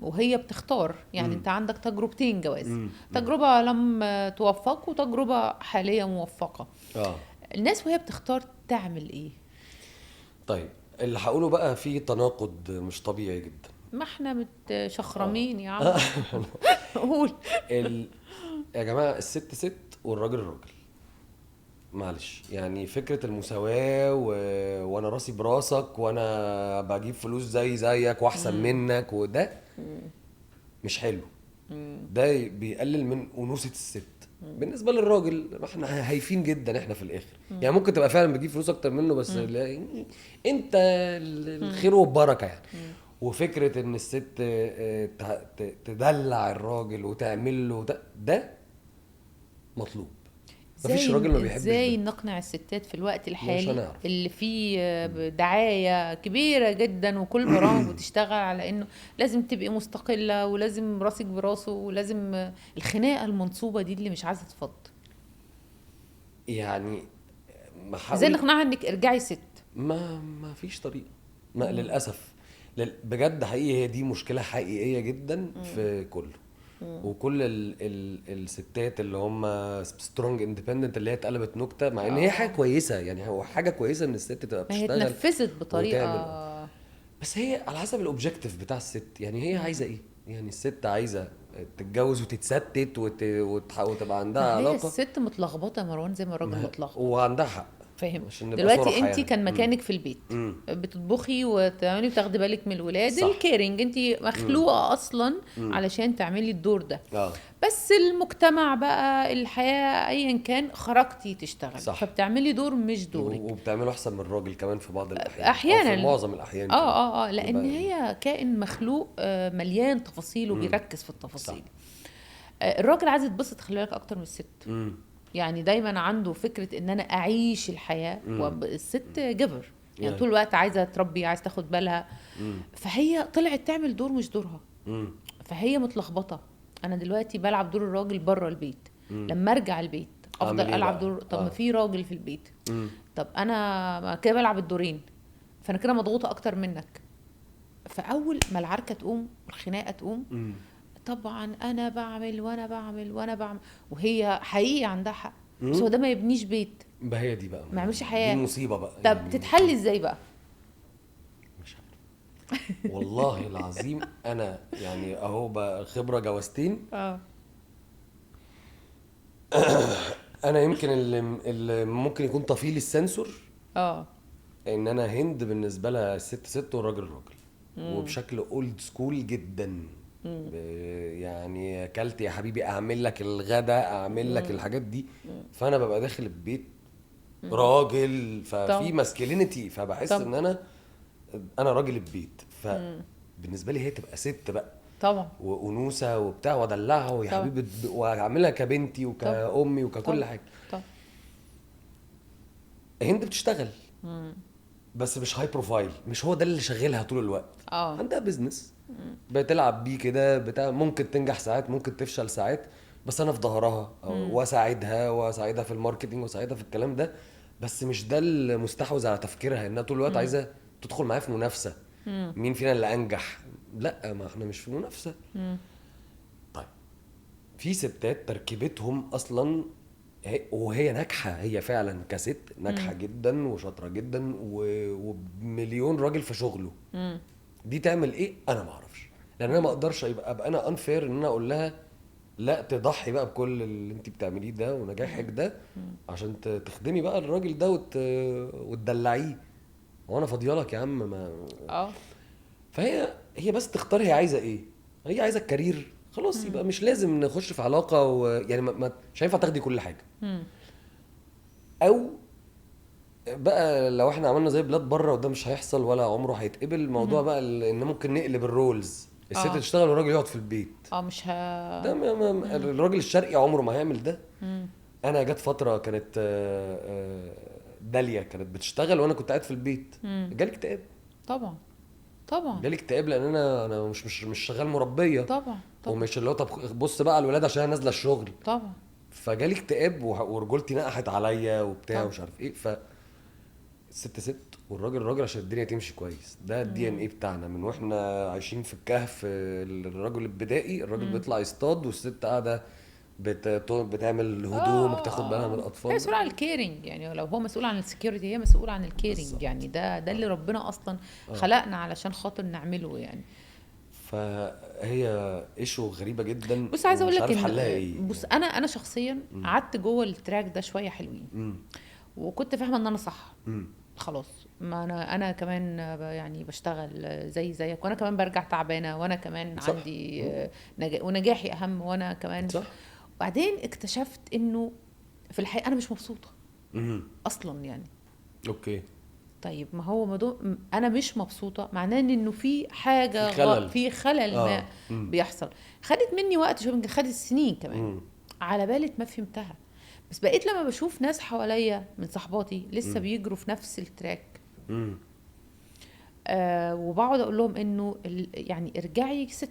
وهي بتختار، يعني انت عندك تجربتين جواز، تجربة لم توفق وتجربة حالية موفقة. الناس وهي بتختار تعمل ايه؟ طيب اللي هقوله بقى فيه تناقض مش طبيعي جدا. ما احنا متشخرمين يا عم. قول. يا جماعة الست ست والراجل راجل، معلش يعني فكرة المساواة وانا راسي براسك وانا بجيب فلوس زي زيك واحسن منك، وده مش حلو. ده بيقلل من أنوثة الست. بالنسبة للراجل احنا هايفين جدا احنا في الاخر، يعني ممكن تبقى فعلا بتجيب فلوس اكتر منه، بس انت الخير والبركة يعني. وفكرة ان الست تدلع الراجل وتعمل له ده مطلوب. مفيش راجل ما بيحبش. ازاي نقنع الستات في الوقت الحالي اللي فيه دعاية كبيرة جدا وكل برامج بتشتغل على انه لازم تبقي مستقلة ولازم راسك براسه ولازم الخناقة المنصوبة دي اللي مش عايزة تفض؟ يعني ازاي نقنعها انك ارجعي ست؟ ما فيش طريقة، ما للأسف بجد حقيقي هي دي مشكلة حقيقية جدا في كله. وكل الستات اللي هم strong independent اللي هي اتقلبت نكتة، مع ان هي حاجة كويسة، يعني هو حاجة كويسة ان الست تبقى بتشتغل، هي اتنفذت بطريقة، بس هي على حسب ال objective بتاع الست. يعني هي عايزه ايه؟ يعني الست عايزه تتجوز وتتستت وتبقى عندها علاقة. هي الست متلخبطه يا مروان زي ما الراجل متلخبط، وعندها حق. فاهم؟ دلوقتي انت يعني كان مكانك في البيت، بتطبخي وتعملي وتاخدي بالك من الولاد، ال caring، انت مخلوقه اصلا علشان تعملي الدور ده. بس المجتمع بقى، الحياة، ايا كان، خرجتي تشتغل، صح. فبتعملي دور مش دورك، وبتعمله احسن من الراجل كمان في بعض الاحيان، احيانا في معظم الاحيان. لان هي كائن مخلوق مليان تفاصيل وبيركز في التفاصيل. الراجل عايز يتبسط، خلي بالك، اكتر من الست. يعني دايما عنده فكرة ان انا اعيش الحياة، والست جبر يعني طول الوقت عايزة تربي، عايزة تاخد بالها. فهي طلعت تعمل دور مش دورها. فهي متلخبطة. انا دلوقتي بلعب دور الراجل برا البيت، لما ارجع البيت افضل العب دور، طب ما في راجل في البيت، طب انا كده بلعب الدورين، فانا كده مضغوطة اكتر منك. فاول ما العركة تقوم والخناقة تقوم، طبعا انا بعمل وانا بعمل وانا بعمل، وهي حقيقي عندها حق، بس هو ده ما يبنيش بيت. ما هي دي بقى ما يعملش حياة، دي مصيبة بقى. طب يعني تتحل ازاي بقى؟ مش عارف والله العظيم. انا يعني اهو بقى خبره جوازتين. انا يمكن اللي ممكن يكون طفيل السنسور، ان انا هند بالنسبة لها الست ست والراجل راجل، وبشكل old school جدا. يعني اكلت يا حبيبي، اعمل لك الغدا، اعمل لك الحاجات دي. فانا ببقى داخل البيت راجل، ففي masculinity، فبحس ان انا راجل البيت. فبالنسبه لي هي تبقى ست بقى طبعا، وانوثه وبتاع، وادلعها ويا حبيبي، واعملها كبنتي وكامي وككل حاجة. طبعا. هند بتشتغل بس مش high profile، مش هو ده اللي شغالها طول الوقت. عندها business بتلعب بيه كده بتاع، ممكن تنجح ساعات، ممكن تفشل ساعات، بس انا في ظهرها واساعدها في ال marketing واساعدها في الكلام ده، بس مش ده المستحوذ على تفكيرها، انها طول الوقت عايزه تدخل معايا في منافسه، مين فينا اللي انجح. لا، ما احنا مش في منافسه. طيب في ستات تركيبتهم اصلا وهي ناجحة، هي فعلا كست ناجحة جدا وشاطره جدا ومليون راجل في شغله. دي تعمل ايه؟ انا ما اعرفش، لان انا ما اقدرش ابقى انا unfair ان انا اقول لها لا تضحي بقى بكل اللي انت بتعمليه ده ونجاحك ده عشان تخدمي بقى الراجل ده وتدلعيه، وانا فاضيالك يا عم. ما فهي بس تختار هي عايزه ايه. هي عايزه ال career، خلاص يبقى مش لازم نخش في علاقة يعني مش هينفع تاخدي كل حاجة. او بقى لو احنا عملنا زي بلاد بره، وده مش هيحصل ولا عمره هيتقبل الموضوع بقى، ان ممكن نقلب ال roles، الست تشتغل والراجل يقعد في البيت. مش ده الراجل الشرقي عمره ما هيعمل ده. انا جت فترة كانت داليا كانت بتشتغل وانا كنت قاعد في البيت، جالي اكتئاب. طبعا طبعا جالي اكتئاب، لان انا مش شغال مربيه. طبعا ومش اللي هو طب بص بقى على الولاد عشان انا نازله الشغل. طبعا. فجالي اكتئاب ورجولتي نقحت عليا وبتاع ومش عارف ايه. ف الست ست والراجل راجل عشان الدنيا تمشي كويس. ده ال DNA بتاعنا من واحنا عايشين في الكهف. الرجل البدائي، الراجل بيطلع يصطاد والست قاعدة بتعمل هدوم وبتاخد بالها من الاطفال. هي مسؤولة عن ال caring، يعني لو هو مسؤول عن ال security هي مسؤولة عن ال caring. يعني ده اللي ربنا اصلا خلقنا علشان خاطر نعمله يعني. فهي issue غريبة جدا. بص عايزه اقول لك ان بص انا شخصيا قعدت جوه ال track ده شوية حلوين، وكنت فاهمه ان انا صح. خلاص، ما انا كمان يعني بشتغل زي زيك، وانا كمان برجع تعبانة، وانا كمان صح. عندي ونجاحي اهم، وانا كمان صح. بعدين اكتشفت انه في الحقيقة انا مش مبسوطة اصلا يعني. okay طيب ما هو موضوع انا مش مبسوطة معناه انه في حاجة في خلل ما بيحصل. خدت مني وقت شوية، يمكن خدت سنين كمان على بالي ما فهمتها. بس بقيت لما بشوف ناس حواليا من صحباتي لسه بيجروا في نفس ال track، وبقعد اقول لهم انه يعني ارجعي ست.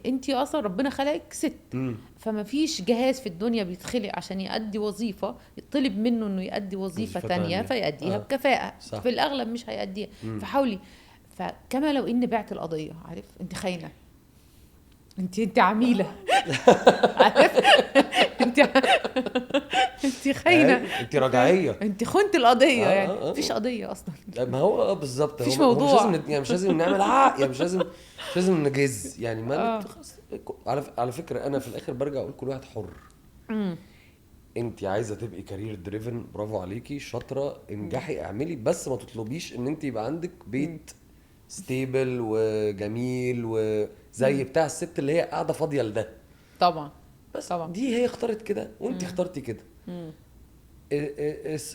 انتي اصلا ربنا خلقك ست، فما فيش جهاز في الدنيا بيتخلق عشان يؤدي وظيفة يطلب منه انه يؤدي وظيفة تانية فيأديها بكفاءة. صح. في الاغلب مش هيأديها. فحاولي. فكما لو ان بعت القضية، عارف انت خاينه، انت عميله، عارف انت خاينه، انت رجعية، انت خنت القضية. يعني مفيش قضية اصلا. ما هو بالظبط، مفيش موضوع. مش لازم يعني مش لازم نعمل يعني مش لازم نجز يعني. ما خلاص. على فكرة انا في الاخر برجع اقول كل واحد حر. انت عايزه تبقي career driven، برافو عليكي، شاطرة، انجحي، اعملي، بس ما تطلبيش ان انت يبقى عندك بيت stable وجميل وزي بتاع الست اللي هي قاعدة فاضية لده. طبعا بس طبعا. دي هي اختارت كده وانت اخترتي كده.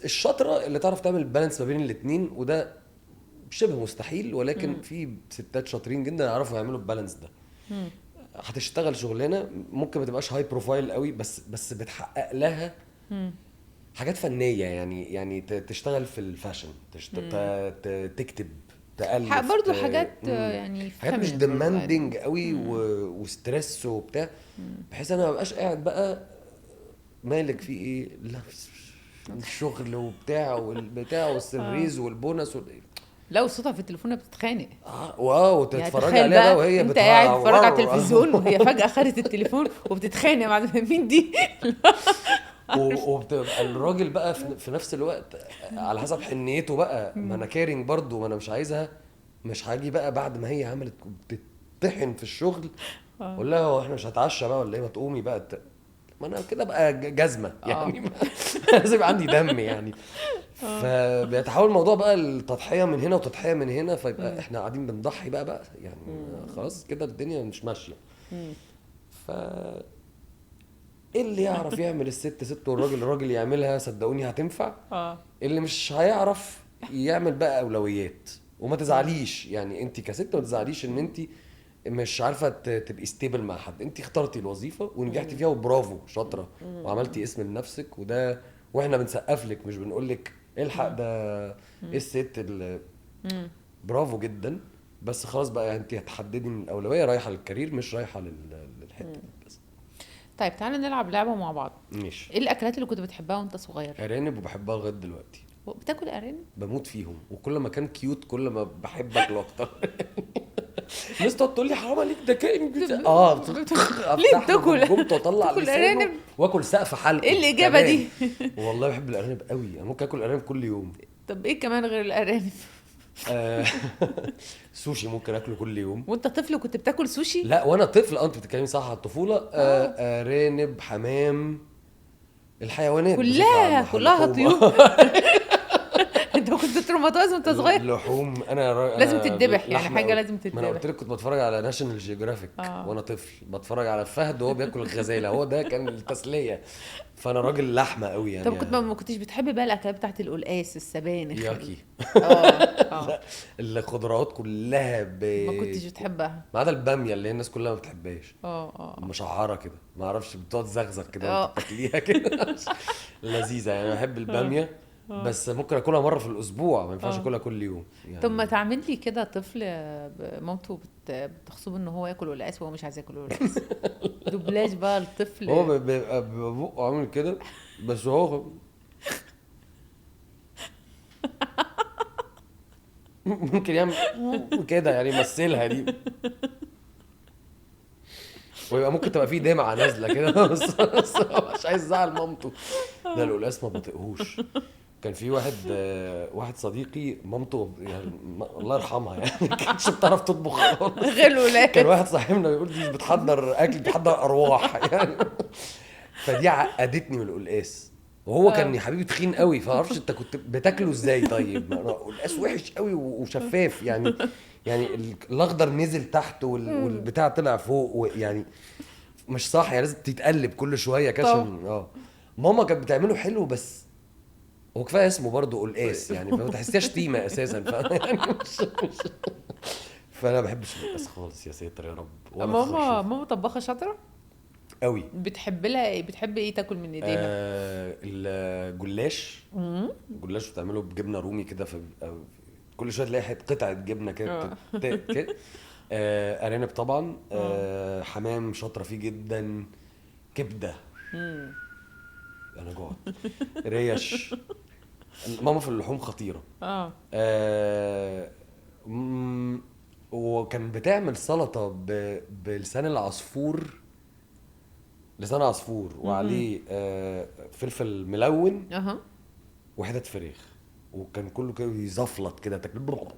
الشاطره اللي تعرف تعمل balance ما بين الاثنين، وده شبه مستحيل، ولكن في ستات شاطرين جدا يعرفوا يعملوا ال balance ده. هتشتغل شغلانة ممكن ما تبقاش high profile قوي، بس بتحقق لها حاجات فنية يعني تشتغل في ال fashion، تكتب، تألف برضو حاجات يعني حاجات مش demanding قوي و stress وبتاع، بحيث انا ما بقاش قاعد بقى مالك في ايه، لا الشغل وبتاع والبتاع وال salaries وال bonus لو صوتها في التليفون بتتخانق. wow، تتفرج يعني عليها بقى وهي انت قاعد تتفرج على التلفزيون وهي فجأة خدت التليفون وبتتخانق مع مين دي. وبتبقى الراجل بقى في نفس الوقت على حسب حنيته بقى، ما انا caring برضو، ما انا مش عايزها، مش هاجي بقى بعد ما هي عملت بتطحن في الشغل اقول لها هو احنا مش هتعشى بقى ولا ايه، ما تقومي بقى ما انا كده بقى جزمه يعني. لازم يبقى عندي دم يعني. فبيتحول الموضوع بقى التضحية من هنا وتضحية من هنا، فيبقى احنا قاعدين بنضحي بقى يعني خلاص كده الدنيا مش ماشية. ف اللي يعرف يعمل الست ست والراجل الراجل يعملها، صدقوني هتنفع. اللي مش هيعرف يعمل بقى اولويات، وما تزعليش يعني انت كست ما تزعليش ان انت مش عارفه تبقي stable مع حد. انت اخترتي الوظيفة ونجحتي فيها وبرافو، شاطرة، وعملتي اسم لنفسك، وده واحنا بنسقف لك، مش بنقول لك الحق ده ايه الست اللي برافو جدا. بس خلاص بقى انت هتحددي ان الاولوية رايحة لل career مش رايحة للحتة دي بس. طيب تعالى نلعب لعبه مع بعض. ماشي. ايه الاكلات اللي كنت بتحبها وانت صغير؟ ارانب، وبحبها لغاية دلوقتي. بتاكل ارانب؟ بموت فيهم، وكل ما كان cute كل ما بحب اكله اكتر. الناس تقعد تقول لي حرام عليك ده كائن ليه بتاكل؟ قمت واطلع لسانه واكل سقف حلقة. ايه الاجابة دي؟ والله بحب الارانب قوي، انا ممكن اكل ارانب كل يوم. طب ايه كمان غير الارانب؟ سوشي ممكن اكله كل يوم. وانت طفل كنت بتاكل سوشي؟ لا وانا طفل. انت بتتكلمي صح على الطفولة. ارانب، حمام، الحيوانات كلها طيور. انت كنت traumatized وانت صغير؟ لحوم. انا لازم تتذبح يعني، حاجة لازم تتذبح. ما انا قلت لك كنت بتفرج على National Geographic وانا طفل، بتفرج على فهد وهو بياكل الغزالة، هو ده كان التسلية. فانا راجل لحمه قوي يعني. طب كنت ما كنتش بتحب بقى الاكلات بتاعت القلقاس، السبانخ، ياكي؟ الخضروات كلها ما كنتش بتحبها ما عدا الباميه اللي الناس كلها ما بتحبهاش. مشعره كده، ما اعرفش، بتقعد زغزغ كده وتاكليها كده. لذيذة يعني. بحب الباميه بس ممكن اكلها مرة في الاسبوع، ما ينفعش اكلها كل يوم يعني. طب ما تعمل لي كده طفل مامته بتغصبه ان هو ياكل قلقاس وهو مش عايز ياكل قلقاس. دوبلاج بقى الطفل، هو بيبقى بقه عامل كده بس هو ممكن يعمل كده يعني، يمثلها دي، ويبقى ممكن تبقى فيه دمعه نازله كده، بس مش عايز يزعل مامته. ده القلقاس ما بطيقهوش. كان في واحد صديقي مامته يعني الله يرحمها يعني ما كانتش بتعرف تطبخ خالص غير الولاد. كان واحد صاحبنا بيقول دي مش بتحضر اكل، بتحضر ارواح يعني. فدي عقدتني من القلقاس. وهو كان يا حبيبي تخين قوي، فمعرفش انت كنت بتاكله ازاي. طيب القلقاس وحش قوي وشفاف يعني، يعني الاخضر نزل تحت والبتاع طلع فوق، يعني مش صح يعني، لازم تتقلب كل شوية كده عشان ماما كانت بتعمله حلو، بس هو كفاية اسمه برضه قلقاس يعني، فما تحسيهاش شتيمه اساسا، يعني مش فانا ما بحبش القلقاس خالص يا ساتر يا رب. ماما طباخه شاطرة قوي. بتحب لها ايه؟ بتحب ايه تاكل من ايديها؟ الجلاش. الجلاش بتعمله بجبنه رومي كده، كل شوية تلاقي قطعه جبنه كده كده. ارانب طبعا، حمام شاطرة فيه جدا، كبده، انا جوعت، ريش. ماما في اللحوم خطيرة. وكان بتعمل سلطة بلسان العصفور، لسان عصفور وعليه فلفل ملون وحتت فراخ، وكان كله كده يزفلط كده تاكل.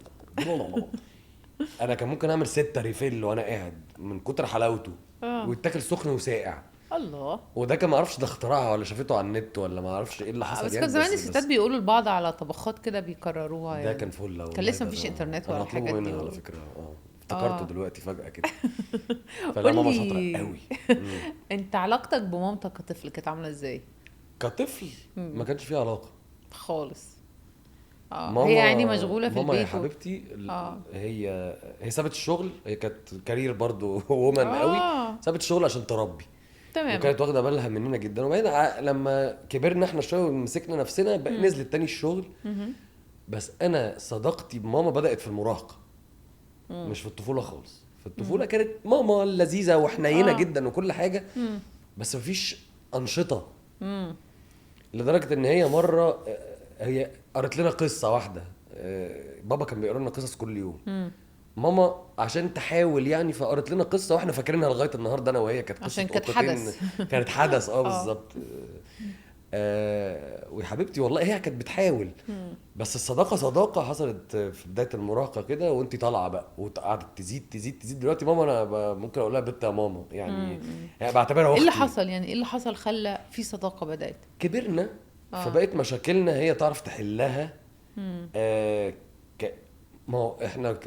انا كان ممكن اعمل 6 refill وانا قاعد من كتر حلاوته، ويتاكل سخن وساقع. الله. وده كان ما اعرفش ده اختراعها ولا شافته على النت ولا ما اعرفش ايه اللي حصل. بس كان زمان الستات بيقولوا لبعض على طبخات كده بيكرروها يعني. ده كان فل، كان لسه مفيش انترنت ولا الحاجات دي على فكرة. افتكرته دلوقتي فجأة كده. فلا ماما شاطرة قوي. انت علاقتك بمامتك كطفل كانت عاملة ازاي؟ كطفل ما كانش فيه علاقة خالص. هي يعني مشغولة في البيت. ماما يا حبيبتي هي سابت الشغل، هي كانت career برضو woman قوي، سابت الشغل عشان تربي. تمام. وكانت واخده بالها مننا جدا. وبعدين لما كبرنا احنا شوية ومسكنا نفسنا بقى نزلت تاني الشغل. بس انا صداقتي بماما بدات في المراهقة، مش في الطفولة خالص. في الطفولة كانت ماما لذيذة وحنينه جدا وكل حاجة، بس مفيش انشطة. لدرجة ان هي مرة هي قرت لنا قصة واحدة، بابا كان بيقرا لنا قصص كل يوم. ماما عشان تحاول يعني فقرت لنا قصة واحنا فاكرينها لغاية النهارده انا وهي، كانت قصة عشان كانت حدث. كانت حدث بالظبط. ويا حبيبتي والله هي كانت بتحاول. بس الصداقة صداقه حصلت في بداية المراهقة كده، وانت طالعه بقى وقعدت تزيد تزيد تزيد. دلوقتي ماما انا ممكن اقول لها بنت يا ماما يعني، يعني بعتبرها اختي. ايه اللي حصل يعني؟ ايه اللي حصل خلى في صداقه بدات؟ كبرنا فبقت مشاكلنا هي تعرف تحلها. ما هو احنا ال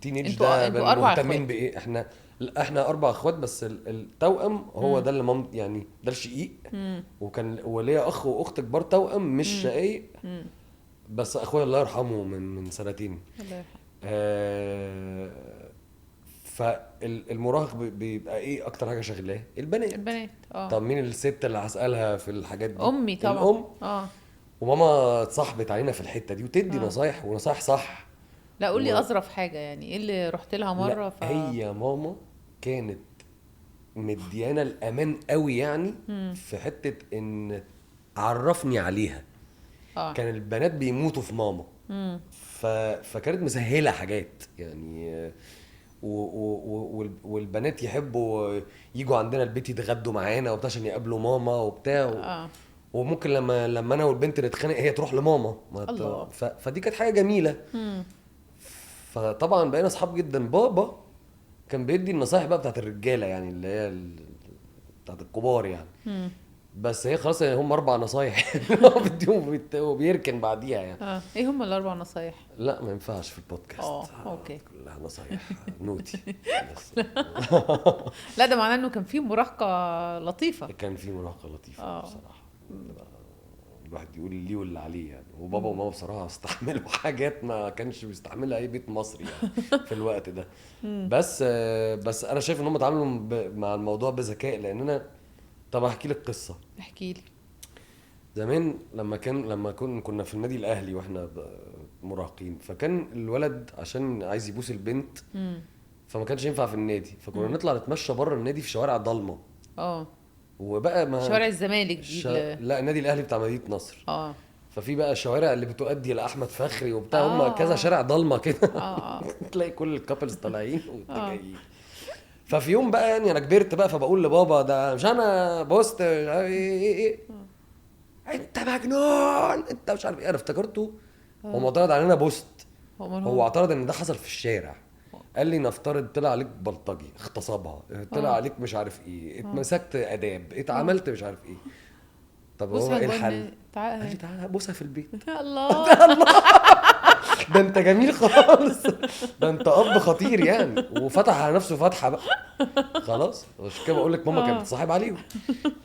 teenage ده مهتمين بايه؟ احنا 4 اخوات، بس التوأم هو ده اللي يعني ده الشقيق. وكان وليا اخ واخت كبار توأم مش شقيق، بس اخويا الله يرحمه من سنتين. الله يرحمه. فالمراهق بيبقى ايه اكتر حاجة شغلاه؟ البنات. البنات. طب مين الست اللي هسالها في الحاجات دي؟ امي طبعا. الام. وماما اتصاحبت علينا في الحتة دي وتدي نصايح، ونصايح صح. لا قول لي اظرف حاجة يعني، ايه اللي رحت لها مرة؟ هي ماما كانت مديانه الامان قوي يعني، في حتة ان عرفني عليها. كان البنات بيموتوا في ماما. فكانت مسهلة حاجات يعني، والبنات يحبوا يجوا عندنا البيت يتغدوا معانا وبتاع عشان يقابلوا ماما وبتاع. وممكن لما انا والبنت نتخانق هي تروح لماما. فدي كانت حاجة جميلة. فطبعا بقينا اصحاب جدا. بابا كان بيدي النصايح بقى بتاعت الرجالة يعني، اللي هي بتاعت الكبار يعني. بس هي خلاص يعني هم 4 نصايح هو بيديهم وبيركن بعديها يعني. ايه هم ال4 نصايح؟ لا ما ينفعش في البودكاست. okay. كلها نصايح naughty. لا ده معناه انه كان في مراهقة لطيفة. كان في مراهقة لطيفة بصراحة. الواحد يقول ليه واللي عليه يعني. وبابا وماما بصراحة استحملوا حاجات ما كانش بيستحملها اي بيت مصري يعني في الوقت ده. بس انا شايف ان هم اتعاملوا مع الموضوع بذكاء. لان انا طب احكي لك قصة. احكي لي. زمان لما كنا في النادي الاهلي واحنا مراهقين، فكان الولد عشان عايز يبوس البنت فما كانش ينفع في النادي، فكنا نطلع نتمشى بره النادي في شوارع ضلمة. وبقى ما شوارع الزمالك دي. لا النادي الاهلي بتاع مدينة نصر. ففي بقى الشوارع اللي بتؤدي لاحمد فخري وبتاع، هم كذا شارع ضلمة كده. تلاقي كل ال couples طالعين وجايين. ففي يوم بقى يعني انا كبرت بقى، فبقول لبابا ده مش انا بوست مش عارف ايه ايه، انت مجنون انت مش عارف ايه. انا افتكرته هو معترض علينا بوست، هو اعترض ان ده حصل في الشارع. قال لي نفترض طلع عليك بلطجي اغتصبها، طلع عليك مش عارف ايه، اتمسكت اداب، اتعملت مش عارف ايه. طب هو ايه الحل؟ قال لي تعالى بوسها في البيت. الله الله، ده انت جميل خالص، ده انت اب خطير يعني. وفتح على نفسه فتحه بقى خلاص. عشان كده بقول لك ماما كانت بتصاحب عليهم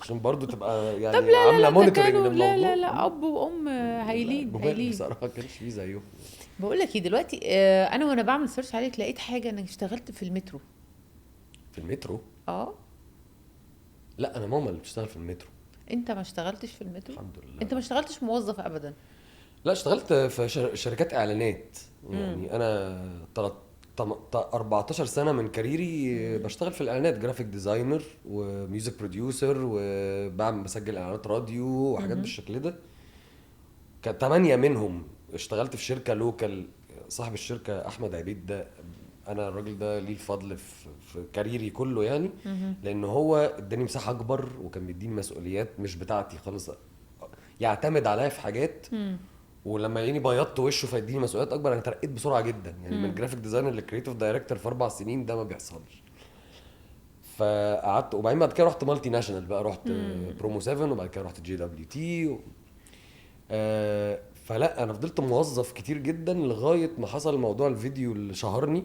عشان برضو تبقى يعني عامله monitoring للموضوع. لا لا لا، اب وام هايلين هايلين بصراحة، ما كانش فيه زيهم. بقول لك ايه دلوقتي، انا وانا بعمل search عليك لقيت حاجة، انك اشتغلت في المترو. في المترو؟ لا انا ماما اللي بتشتغل في المترو. انت ما اشتغلتش في المترو؟ الحمد لله. انت ما اشتغلتش موظف ابدا؟ لا اشتغلت في شركات اعلانات يعني. انا 14 سنة من career ي بشتغل في الاعلانات، graphic designer و music producer، وبعمل بسجل اعلانات راديو وحاجات بالشكل ده. كان 8 منهم اشتغلت في شركة local. صاحب الشركة احمد عبيد، ده انا الراجل ده ليه الفضل في career ي كله يعني، لان هو اداني مساحة اكبر وكان بيديني مسؤوليات مش بتاعتي خالص، يعتمد عليا في حاجات. ولما يلاقيني بيضت وشه فيديني مسؤوليات اكبر. انا ترقيت بسرعة جدا يعني، من graphic designer ل creative director في 4 سنين، ده ما بيحصلش. فقعدت، وبعدين بعد كده رحت multinational بقى، رحت برومو 7، وبعد كده رحت JWT. فلا انا فضلت موظف كتير جدا لغاية ما حصل موضوع الفيديو اللي شهرني.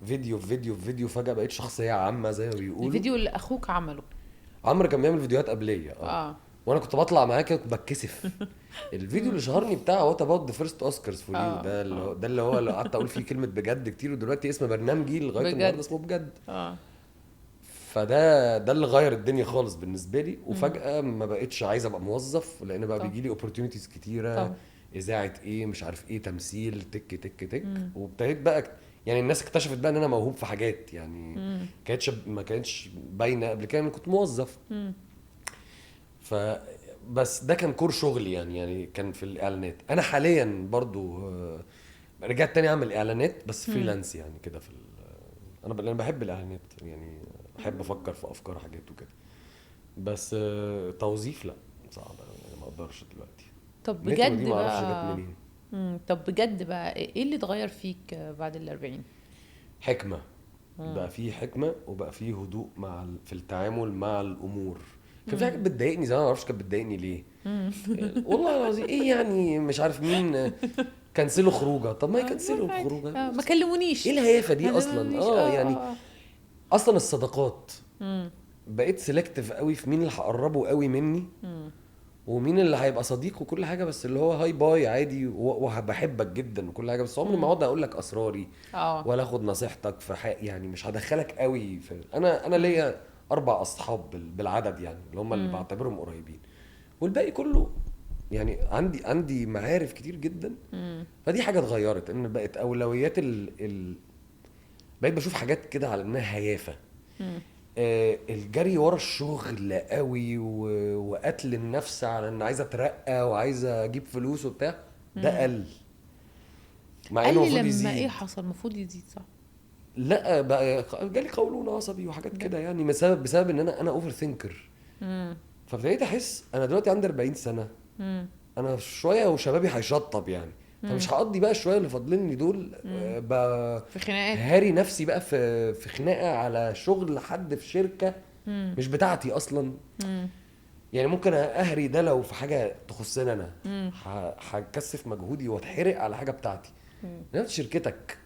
فيديو فيديو فيديو، فجاة بقيت شخصية عامة زي ما بيقولوا. الفيديو اللي اخوك عمله، عمرو كان بيعمل فيديوهات قبليه. وانا كنت بطلع معاه كده كنت بتكسف. الفيديو اللي شهرني بتاع what about the first Oscars for you، ده اللي هو اللي قعدت اقول فيه كلمة بجد كتير، ودلوقتي اسم برنامجي لغاية النهارده اسمه بجد. فده اللي غير الدنيا خالص بالنسبة لي. وفجاة ما بقتش عايز ابقى موظف، لان بقى بيجي لي opportunities كتيرة. اذاعة ايه مش عارف ايه، تمثيل، تك تك تك. وابتديت بقى يعني الناس اكتشفت بقى ان انا موهوب في حاجات يعني ما كانتش باينة قبل كده، انا كنت موظف. فبس ده كان core شغلي يعني كان في الاعلانات. انا حاليا برضو رجعت تاني اعمل اعلانات بس freelance يعني كده. في انا بحب الاعلانات يعني، بحب افكر في افكار حاجات وكده، بس توظيف لا صعب يعني، ما اقدرش دلوقتي. طب بجد بقى، طب بجد بقى ايه اللي اتغير فيك بعد 40؟ حكمه. بقى فيه حكمه، وبقى فيه هدوء مع في التعامل مع الامور. كان في حاجات بتضايقني زمان، ما اعرفش كانت بتضايقني ليه. والله العظيم ايه يعني، مش عارف مين كنسلوا خروجه، طب ما يكنسلوا خروجه، ما كلمونيش، ايه الهيافه دي اصلا؟ يعني اصلا الصداقات بقيت selective قوي في مين اللي هقربه قوي مني ومين اللي هيبقى صديق وكل حاجة، بس اللي هو hi bye عادي وبحبك جدا وكل حاجة، بس عمري ما اقعد اقول لك اسراري ولا اخد نصيحتك في حق يعني، مش هدخلك قوي في. انا ليا 4 اصحاب بالعدد يعني، اللي هم اللي بعتبرهم قريبين، والباقي كله يعني عندي معارف كتير جدا. فدي حاجة اتغيرت، ان بقت اولويات بقيت بشوف حاجات كده على انها هيافه. الجري ورا الشغل قوي وقتل النفس على ان عايزه اترقى وعايزه اجيب فلوس وبتاع، ده قل. مع انه المفروض يزيد. لما ايه حصل؟ المفروض يزيد صح؟ لا بقى جالي قولون عصبي وحاجات كده يعني، بسبب ان انا overthinker. فابتديت احس انا دلوقتي عندي 40 سنة، انا شوية وشبابي هيشطب يعني، فمش هقضي بقى شوية اللي فاضليني دول في خناقات، هاري نفسي بقى في خناقه على شغل حد في شركة مش بتاعتي اصلا. يعني ممكن اهري ده لو في حاجة تخصني انا، هكثف مجهودي واتحرق على حاجة بتاعتي. نفس شركتك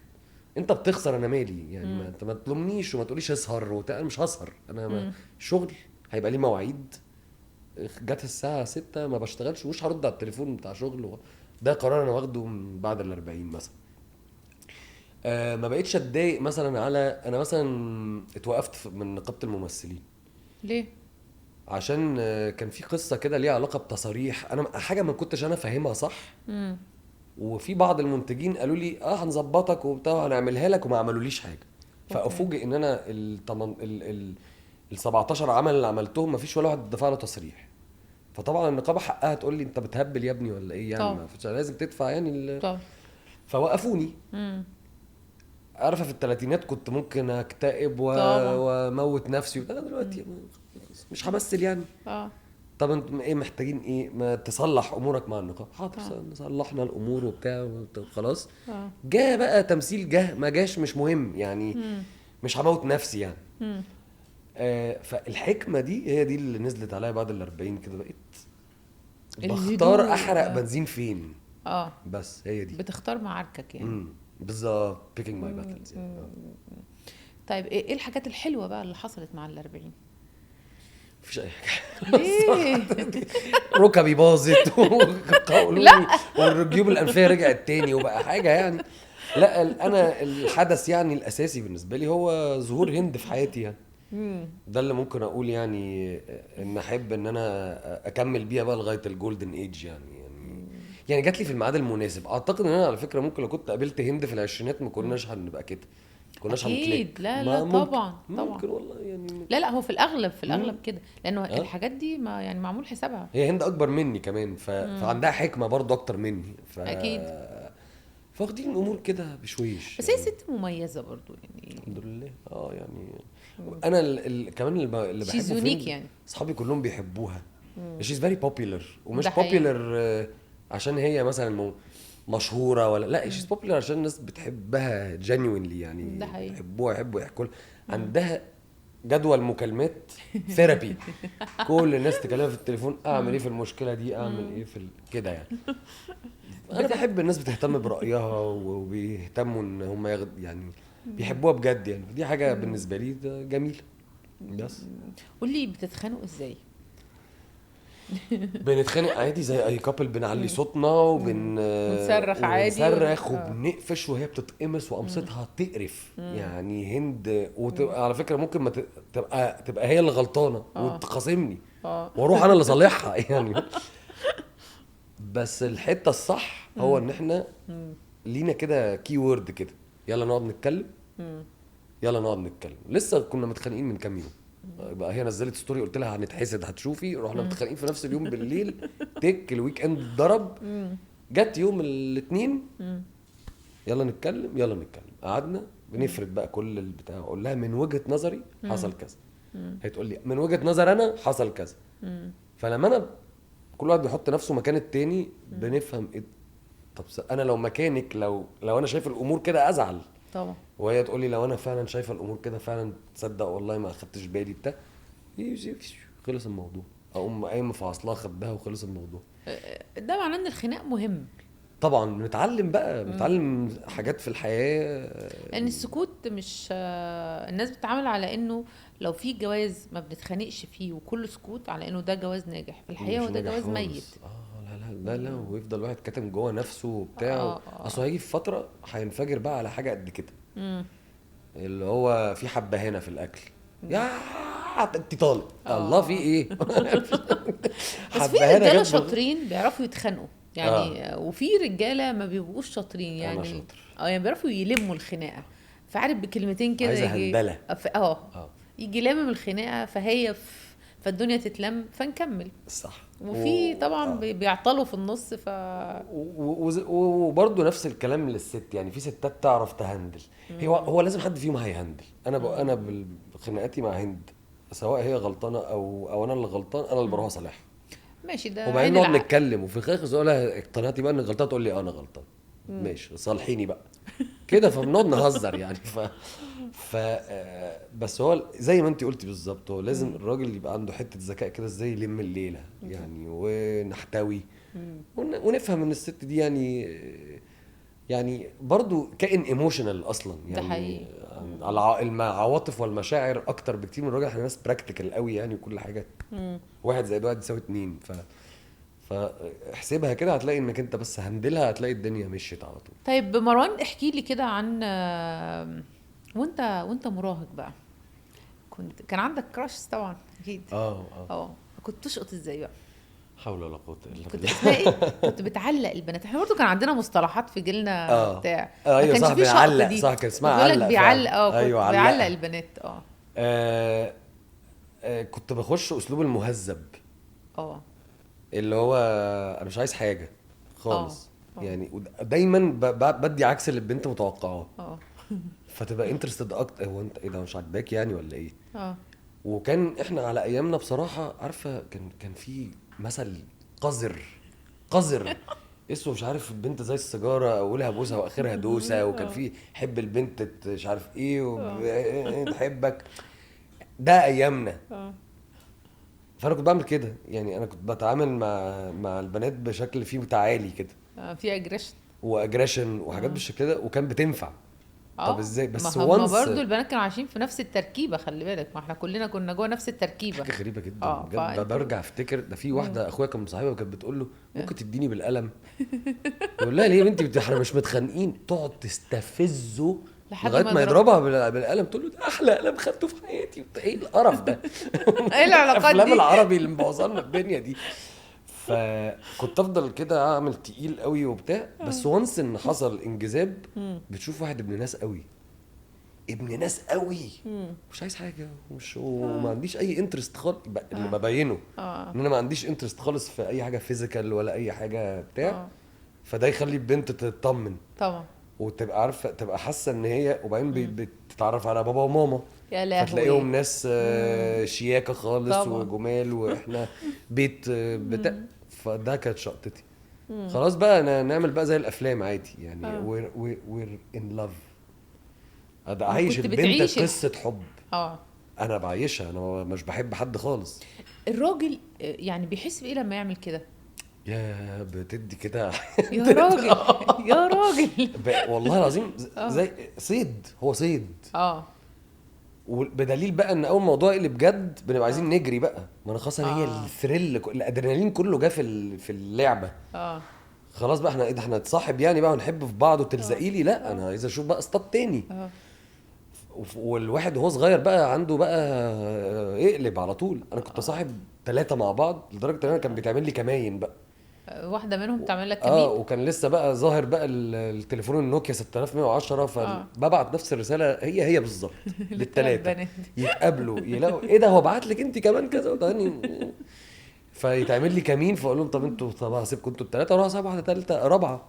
انت بتخسر، انا مالي يعني، ما انت ما تلومنيش وما تقوليش اسهر انا مش هسهر. انا شغل هيبقى ليه مواعيد، جت الساعة 6 ما بشتغلش ومش هرد على التليفون بتاع شغل. ده قرار انا واخده من بعد 40 مثلا. ما بقيتش اتضايق مثلا على انا مثلا اتوقفت من نقابة الممثلين. ليه؟ عشان كان في قصة كده ليها علاقة بتصاريح، انا حاجة ما كنتش انا فاهمها صح. وفي بعض المنتجين قالوا لي هنظبطك وبتاع هنعملها لك، وما عملوليش حاجة. فافوجئ ان انا ال 17 عمل اللي عملتهم ما فيش ولا واحد دفع له تصريح. فطبعا النقابة حقها تقول لي انت بتهبل يا ابني ولا ايه يعني، طبعا. لازم تدفع يعني. طبعا. فوقفوني. عارفه في الثلاثينات كنت ممكن اكتئب واموت نفسي، انا دلوقتي مش همثل يعني. طب انتم ايه محتاجين ايه؟ ما تصلح امورك مع النقابة. حاضر، صلحنا الامور وبتاع خلاص. جه بقى تمثيل، جه ما جاش مش مهم يعني. مش هموت نفسي يعني. فالحكمه دي هي دي اللي نزلت عليا بعد ال40 كده، بقيت بختار احرق بنزين فين. بس هي دي، بتختار معاركك يعني. بالظبط، picking my battles يعني. طيب ايه الحاجات الحلوة بقى اللي حصلت مع ال40؟ مفيش اي حاجة. ليه؟ ركبي باظت وقولوني والجيوب الانفيه رجعت تاني وبقى حاجة يعني. لا انا الحدث يعني الاساسي بالنسبة لي هو ظهور هند في حياتي يعني. ده اللي ممكن اقول يعني ان احب ان انا اكمل بيها بقى لغاية ال golden age يعني. يعني جات لي في الميعاد المناسب. اعتقد ان انا على فكرة ممكن لو كنت قابلت هند في العشرينات ما كناش هنبقى كده، ما كناش هن click. لا لا طبعا طبعا ممكن والله يعني. لا لا هو في الاغلب، في الاغلب كده، لانه الحاجات دي ما يعني معمول حسابها. هي هند اكبر مني كمان، فعندها حكمه برضو اكتر مني، اكيد فاخدين الامور كده بشويش. بس هي ست مميزة برضو يعني، الحمد لله. يعني انا كمان اللي بحبه فين يعني اصحابي كلهم بيحبوها. she's very popular، ومش popular عشان هي مثلا مشهورة ولا لا، she's popular عشان الناس بتحبها genuinely يعني، بيحبوها، يحبوا يحكوا. عندها جدول مكالمات therapy، كل الناس تكلمها في التليفون، اعمل ايه في المشكلة دي، اعمل ايه في كده يعني. انا بحب الناس بتهتم برايها وبيهتموا ان هم يعني بيحبوها بجد يعني. دي حاجة بالنسبة لي ده جميلة. بس قول لي بتتخانقوا ازاي؟ بنتخانق عادي زي اي couple، بنعلي صوتنا وبنصرخ عادي، وبنصرخ وبنقفش، وهي بتتقمص وقمصتها تقرف يعني هند. وتبقى على فكرة ممكن ما تبقى هي اللي غلطانة وتخاصمني واروح انا اللي صالحها يعني. بس الحتة الصح هو ان احنا لينا كده key word كده، يلا نقعد نتكلم، يلا نقعد نتكلم. لسه كنا متخانقين من كام يوم بقى، هي نزلت story قلت لها هنتحسد هتشوفي، رحنا متخانقين في نفس اليوم بالليل، تك ال weekend ضرب، جت يوم الاثنين يلا نتكلم يلا نتكلم. قعدنا بنفرد بقى كل البتاع، اقول لها من وجهة نظري حصل كذا، هي تقول لي من وجهة نظر انا حصل كذا. فلما انا كل واحد بيحط نفسه مكان التاني بنفهم ايه. طب انا لو مكانك، لو انا شايف الامور كده ازعل طبعا، وهي تقول لي لو انا فعلا شايفه الامور كده فعلا تصدق والله ما اخدتش بالي بتاع، خلص الموضوع. اقوم قايم في عصلها خدها وخلص الموضوع. ده معناه ان الخناق مهم طبعا. بنتعلم بقى، بنتعلم حاجات في الحياة. لان السكوت مش، الناس بتتعامل على انه لو في جواز ما بنتخانقش فيه وكله سكوت على انه ده جواز ناجح، في الحقيقة هو ده جواز ميت. لا لا لا، ويفضل واحد كاتم جوه نفسه وبتاع. اصل هيجي في فترة هينفجر بقى على حاجة قد كده، اللي هو في حبه هنا في الاكل، يا انت طالق الله في ايه. بس في رجاله شاطرين بيعرفوا يتخانقوا يعني، وفي رجاله ما بيبقوش شاطرين يعني. يعني بيعرفوا يلموا الخناقة، فعارف بكلمتين كده يجي يجي لامم الخناقة، فهي فالدنيا تتلم فنكمل صح. وفي طبعا بيعطلوا في النص. وبرضه نفس الكلام للست يعني، في ستات تعرف ت handle. هو لازم حد فيهم هي handle. انا بخناقاتي مع هند سواء هي غلطانة او انا اللي غلطان، انا اللي بروح اصالحها ماشي. ده وبعدين نقعد نتكلم، وفي الاخر اقول لها اقتنعتي بقى ان غلطانة، تقول لي انا غلطان ماشي صالحيني بقى كده. فبنقعد نهزر يعني. ف بس هو زي ما انت قلتي بالظبط، هو لازم الراجل يبقى عنده حتة ذكاء كده ازاي يلم الليلة يعني، ونحتوي ونفهم ان الست دي يعني برضو كائن emotional اصلا يعني، ده حقيقي. على العواطف والمشاعر اكتر بكتير من الراجل. احنا ناس practical قوي يعني، وكل حاجة 1 زائد 1 يساوي 2. فاحسبها كده هتلاقي انك انت بس handle ها، هتلاقي الدنيا مشيت على طول. طيب مروان احكي لي كده عن وانت مراهق بقى، كان عندك crush طبعا اكيد. كنت تشقط ازاي بقى؟ حول ولا قوة الا بالله. كنت اسمها ايه؟ كنت بتعلق البنات. احنا برضو كان عندنا مصطلحات في جيلنا بتاع. ايوه صح، بيعلق، صح كان اسمها علق. بيعلق. ايوه بيعلق البنات. كنت بخش اسلوب المهذب. اللي هو انا مش عايز حاجة خالص. يعني دايما بدي عكس اللي البنت متوقعاه. فتبقى interested اكتر، هو انت ايه ده مش عاجباك يعني ولا ايه؟ وكان احنا على ايامنا بصراحة عارفه كان في مثل قذر قذر اسمه مش عارف، البنت زي السيجارة اولها بوسه واخرها دوسة، وكان في حب البنت مش عارف ايه وتحبك، ده ايامنا. فانا كنت بعمل كده يعني، انا كنت بتعامل مع البنات بشكل فيه تعالي كده، في aggression و aggression وحاجات بالشكل ده، وكان بتنفع. طب ازاي بس once برضه البنات كانوا عايشين في نفس التركيبة، خلي بالك، ما احنا كلنا كنا جوه نفس التركيبة. حاجة غريبة جدا بجد. برجع افتكر ده في واحدة اخويا كان مصاحبها وكانت بتقول له ممكن تديني بالقلم، يقول لها ليه يا بنتي احنا مش متخانقين، تقعد تستفزه لغاية ما يضربها بالقلم، تقول له ده احلى قلم خدته في حياتي. ايه القرف ده؟ ايه العلاقات دي؟ الافلام العربي اللي مبوظلنا الدنيا دي. فكنت افضل كده اعمل تقيل قوي وبتاع، بس once ان حصل انجذاب بتشوف واحد ابن ناس قوي، ابن ناس قوي، مش عايز حاجة ومش وما عنديش اي interest خالص، اللي ببينة ان انا ما عنديش interest خالص في اي حاجة physical ولا اي حاجة بتاع. فده يخلي البنت تطمن طبعا، وتبقى عارفه، تبقى حاسه ان هي، وبعدين بتتعرف على بابا وماما، يا لهوي، فتلاقيهم ناس شياكه خالص طبعا. وجمال، واحنا بيت بتاع. فده كانت شقطتي. خلاص بقى انا نعمل بقى زي الافلام عادي يعني، we're in love. عايش البنت قصة حب. انا بعيشها، انا مش بحب حد خالص. الراجل يعني بيحس بايه لما يعمل كده؟ يا بتدي كده يا راجل يا راجل والله العظيم زي صيد، هو صيد. وبدليل بقى ان اول موضوع اللي بجد بنبقى عايزين نجري بقى، ما انا خلاص هي ال thrill، الادرينالين كله جه في اللعبة. خلاص بقى احنا ايه ده، احنا نتصاحب يعني بقى ونحب في بعض وتلزقي لي، لا انا عايز اشوف بقى اصطاد تاني. والواحد وهو صغير بقى عنده بقى اقلب على طول. انا كنت صاحب 3 مع بعض لدرجة ان انا كان بيتعمل لي كماين بقى، واحدة منهم تعمل لك كمين. وكان لسه بقى ظاهر بقى التليفون النوكيا 6110، فببعت نفس الرسالة هي بالظبط للثلاثه، يتقابلوا يلاقوا ايه ده هو بعت لك انت كمان كذا وتاني، فيتعمل لي كمين، فاقول لهم طب انتوا، طب هسيبكم انتوا الثلاثة واروح اسيب واحدة ثالثة رابعه.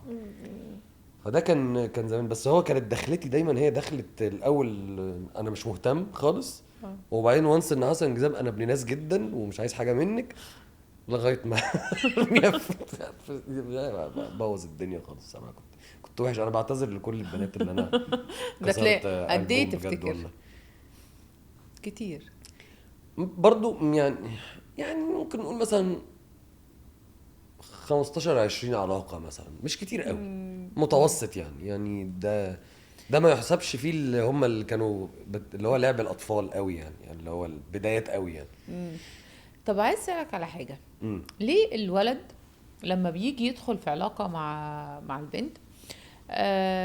فده كان زمان. بس هو كانت دخلتي دايما هي دخلت الاول انا مش مهتم خالص، وبعدين once ان حصل انجذاب انا ابن ناس جدا ومش عايز حاجة منك، لغاية ما بوظ الدنيا خالص. انا كنت وحش، انا بعتذر لكل البنات اللي انا كسرت. قد ايه تفتكر؟ كتير برضو يعني ممكن نقول مثلا 15-20 علاقة مثلا، مش كتير قوي، متوسط يعني ده ما يحسبش فيه اللي هم اللي كانوا اللي هو لعب الاطفال قوي يعني اللي هو البدايات قوي يعني. طب عايز اسالك على حاجة. ليه الولد لما بيجي يدخل في علاقة مع البنت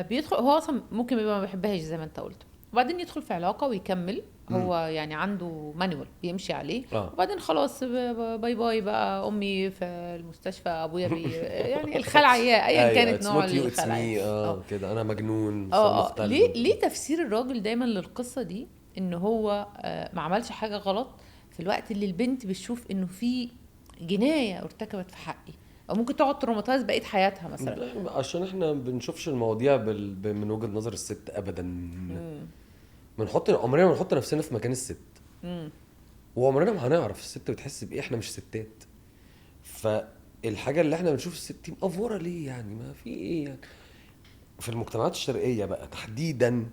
بيدخل هو اصلا ممكن يبقى ما بيحبهاش زي ما انت قلت، وبعدين يدخل في علاقة ويكمل، هو يعني عنده manual بيمشي عليه، وبعدين خلاص bye bye بقى، امي في المستشفى، ابويا يعني الخلعة ايا كانت نوع الخلعة كده، انا مجنون. ليه تفسير الراجل دايما للقصة دي ان هو ما عملش حاجة غلط في الوقت اللي البنت بتشوف انه في جناية ارتكبت في حقي، او ممكن تقعد traumatize بقية حياتها مثلا؟ عشان احنا بنشوفش المواضيع من وجهه نظر الست ابدا. بنحط عمرنا ما بنحط نفسنا في مكان الست، وعمرنا ما هنعرف الست بتحس بايه، احنا مش ستات. فالحاجه اللي احنا بنشوف الست دي مقفوره ليه يعني، ما في ايه يعني. في المجتمعات الشرقية بقى تحديدا،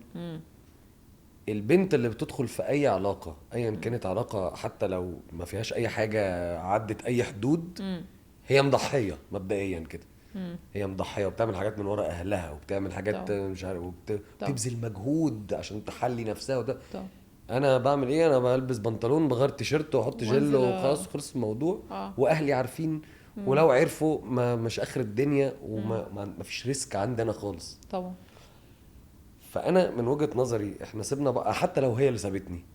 البنت اللي بتدخل في اي علاقة ايا كانت علاقة، حتى لو ما فيهاش اي حاجة عدت اي حدود، هي مضحيه مبدئيا كده. هي مضحيه وبتعمل حاجات من ورا اهلها، وبتعمل حاجات مش عارف، وبتبذل مجهود عشان تحلي نفسها وده. انا بعمل ايه؟ انا بلبس بنطلون، بغير تيشيرت، واحط جل، وخلاص خلص الموضوع. واهلي عارفين، ولو عرفوا ما مش اخر الدنيا، وما ما فيش risk عندنا خالص طبعا. فانا من وجهه نظري احنا سيبنا بقى، حتى لو هي اللي سابتني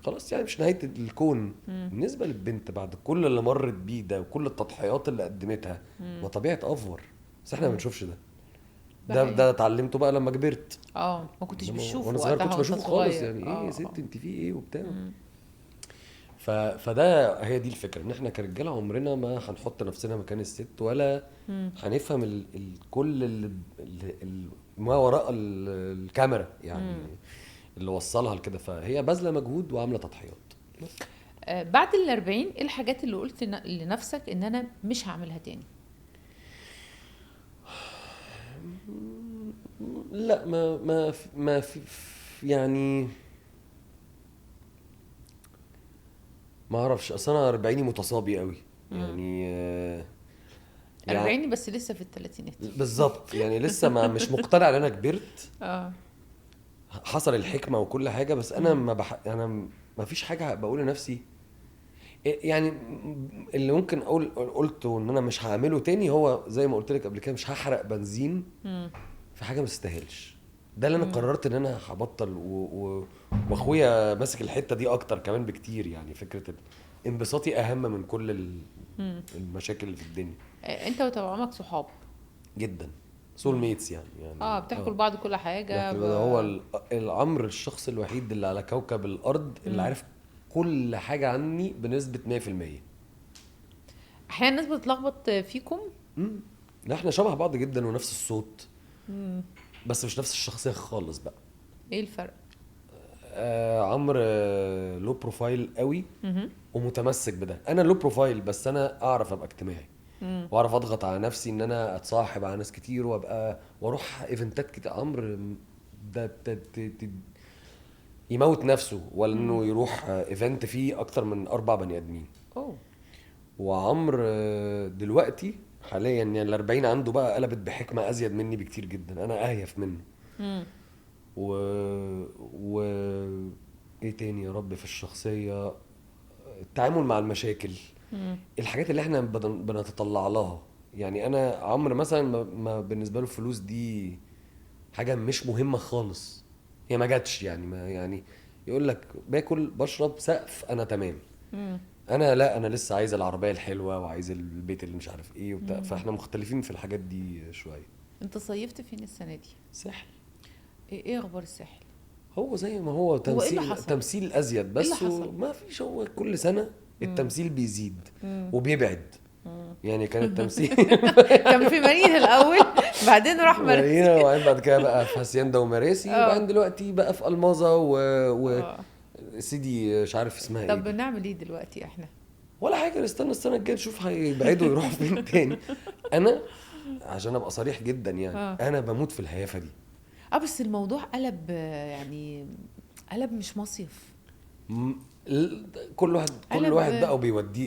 خلاص يعني مش نهاية الكون. بالنسبة للبنت بعد كل اللي مرت بيه ده وكل التضحيات اللي قدمتها، ما طبيعي تأفور. بس احنا ما بنشوفش ده. ده اتعلمته بقى لما كبرت. ما كنتش بشوفه وانا صغير، كنت بشوفه خالص يعني. ايه يا ست انت في ايه وبتاع. فده هي دي الفكرة، ان احنا كرجاله عمرنا ما هنحط نفسنا مكان الست، ولا هنفهم كل ما وراء الكاميرا يعني اللي وصلها لكده. فهي باذله مجهود وعامله تضحيات. بعد 40 ايه الحاجات اللي قلت لنفسك ان انا مش هعملها تاني؟ لا ما ما ما في يعني ما اعرفش، اصل انا 40 متصابي قوي يعني، 40 بس لسه في الثلاثينات بالظبط يعني، لسه ما مش مقتنع ان انا كبرت. حصل الحكمة وكل حاجة، بس انا ما انا ما فيش حاجة بقول لنفسي يعني. اللي ممكن اقول قلته ان انا مش هعمله تاني هو زي ما قلت لك قبل كده، مش هحرق بنزين في حاجة ما تستاهلش. ده اللي انا قررت ان انا هبطل، واخويا ماسك الحتة دي اكتر كمان بكتير يعني. فكرة انبساطي اهم من كل المشاكل اللي في الدنيا. انت وتوأمك صحاب جدا، soul mates يعني بتحكوا لبعض كل حاجة. هو العمر الشخص الوحيد اللي على كوكب الارض اللي عارف كل حاجة عني بنسبة 100%. احيانا الناس بتتلخبط فيكم. لا احنا شبه بعض جدا ونفس الصوت، بس مش نفس الشخصية خالص بقى. ايه الفرق؟ عمرو low profile قوي ومتمسك بده. انا low profile بس انا اعرف ابقى اجتماعي، واعرف اضغط على نفسي ان انا اتصاحب على ناس كتير وابقى واروح event ات كتير. عمرو ده يموت نفسه ولا انه يروح event فيه اكتر من 4 بني ادمين. وعمرو دلوقتي حاليا يعني 40 عنده بقى قلبت بحكمه ازيد مني بكتير جدا، انا اهيف منه. و ايه تاني يا رب في الشخصية؟ التعامل مع المشاكل، الحاجات اللي احنا بنتطلع لها يعني. انا عمرو مثلا ما بالنسبة له الفلوس دي حاجة مش مهمة خالص، هي ما جاتش يعني، ما يعني يقول لك باكل بشرب سقف انا تمام. انا لا، انا لسه عايز العربية الحلوة وعايز البيت اللي مش عارف ايه وبتاع. فاحنا مختلفين في الحاجات دي شوية. انت صيفت فين السنة دي؟ ساحل. ايه اخبار الساحل؟ هو زي ما هو، تمثيل تمثيل ازيد بس، ما فيش. هو كل سنة التمثيل بيزيد وبيبعد يعني. كان التمثيل كان في مارينا الاول، بعدين راح مارينا، وبعدين بعد كده بقى في هاسيندا ومراسي، وبعدين دلوقتي بقى في الماظة و سيدي مش عارف اسمها ايه. طب نعمل ايه دلوقتي احنا؟ ولا حاجة، نستنى السنة الجاية نشوف هيبعدوا يروحوا فين تاني. انا عشان ابقى صريح جدا يعني انا بموت في الهيافه دي. بس الموضوع قلب يعني، قلب مش مصيف. كل واحد بقى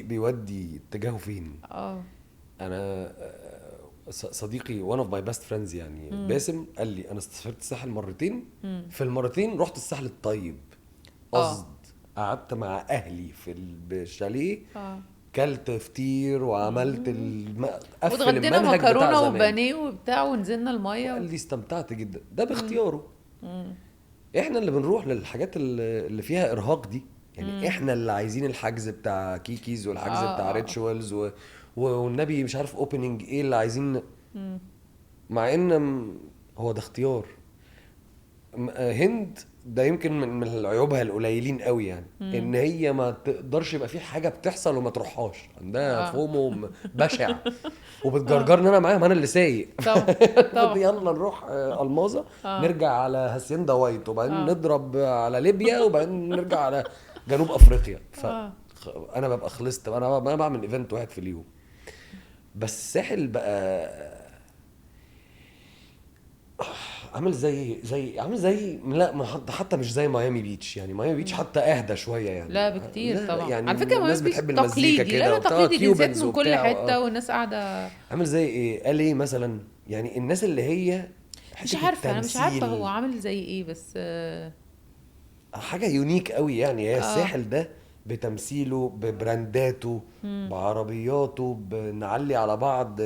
بيودي اتجاهه فين. انا صديقي one of my best friends يعني باسم قال لي انا سافرت الساحل مرتين، في المرتين رحت الساحل الطيب قصد، قعدت مع اهلي في الشاليه، كلت فطير وعملت قفل المنهج بتاع مكرونه وبانيه وبتاع، ونزلنا المية. قال لي استمتعت جدا. ده باختياره. احنا اللي بنروح للحاجات اللي فيها ارهاق دي يعني. احنا اللي عايزين الحجز بتاع كيكيز والحجز بتاع ريتشوالز والنبي مش عارف opening ايه اللي عايزين. مع ان هو ده اختيار. هند ده يمكن من عيوبها القليلين قوي يعني، ان هي ما تقدرش يبقى في حاجة بتحصل وما تروحهاش، عندها FOMO بشع وبتجرجرني انا معاها، ما انا اللي سايق. طب يلا نروح الماظه، نرجع على هاسيندا وايت، وبعدين نضرب على ليبيا، وبعدين نرجع على جنوب افريقيا. فانا ببقى خلصت، انا بعمل event واحد في اليوم بس. الساحل بقى عامل زي عامل زي لا ما حتى مش زي ميامي بيتش يعني. ميامي بيتش حتى اهدى شوية يعني. لا بكتير. لا طبعا يعني على فكرة الناس بتحب المزيكا كده وبتاع، تقليدي من كل حتة والناس قاعدة. عامل زي ايه قال ايه مثلا يعني، الناس اللي هي مش عارفه، انا مش عارفه هو عامل زي ايه، بس حاجة unique قوي يعني. هي الساحل ده بتمثيله، ببرانداته، بعربياته، بنعلي على بعض،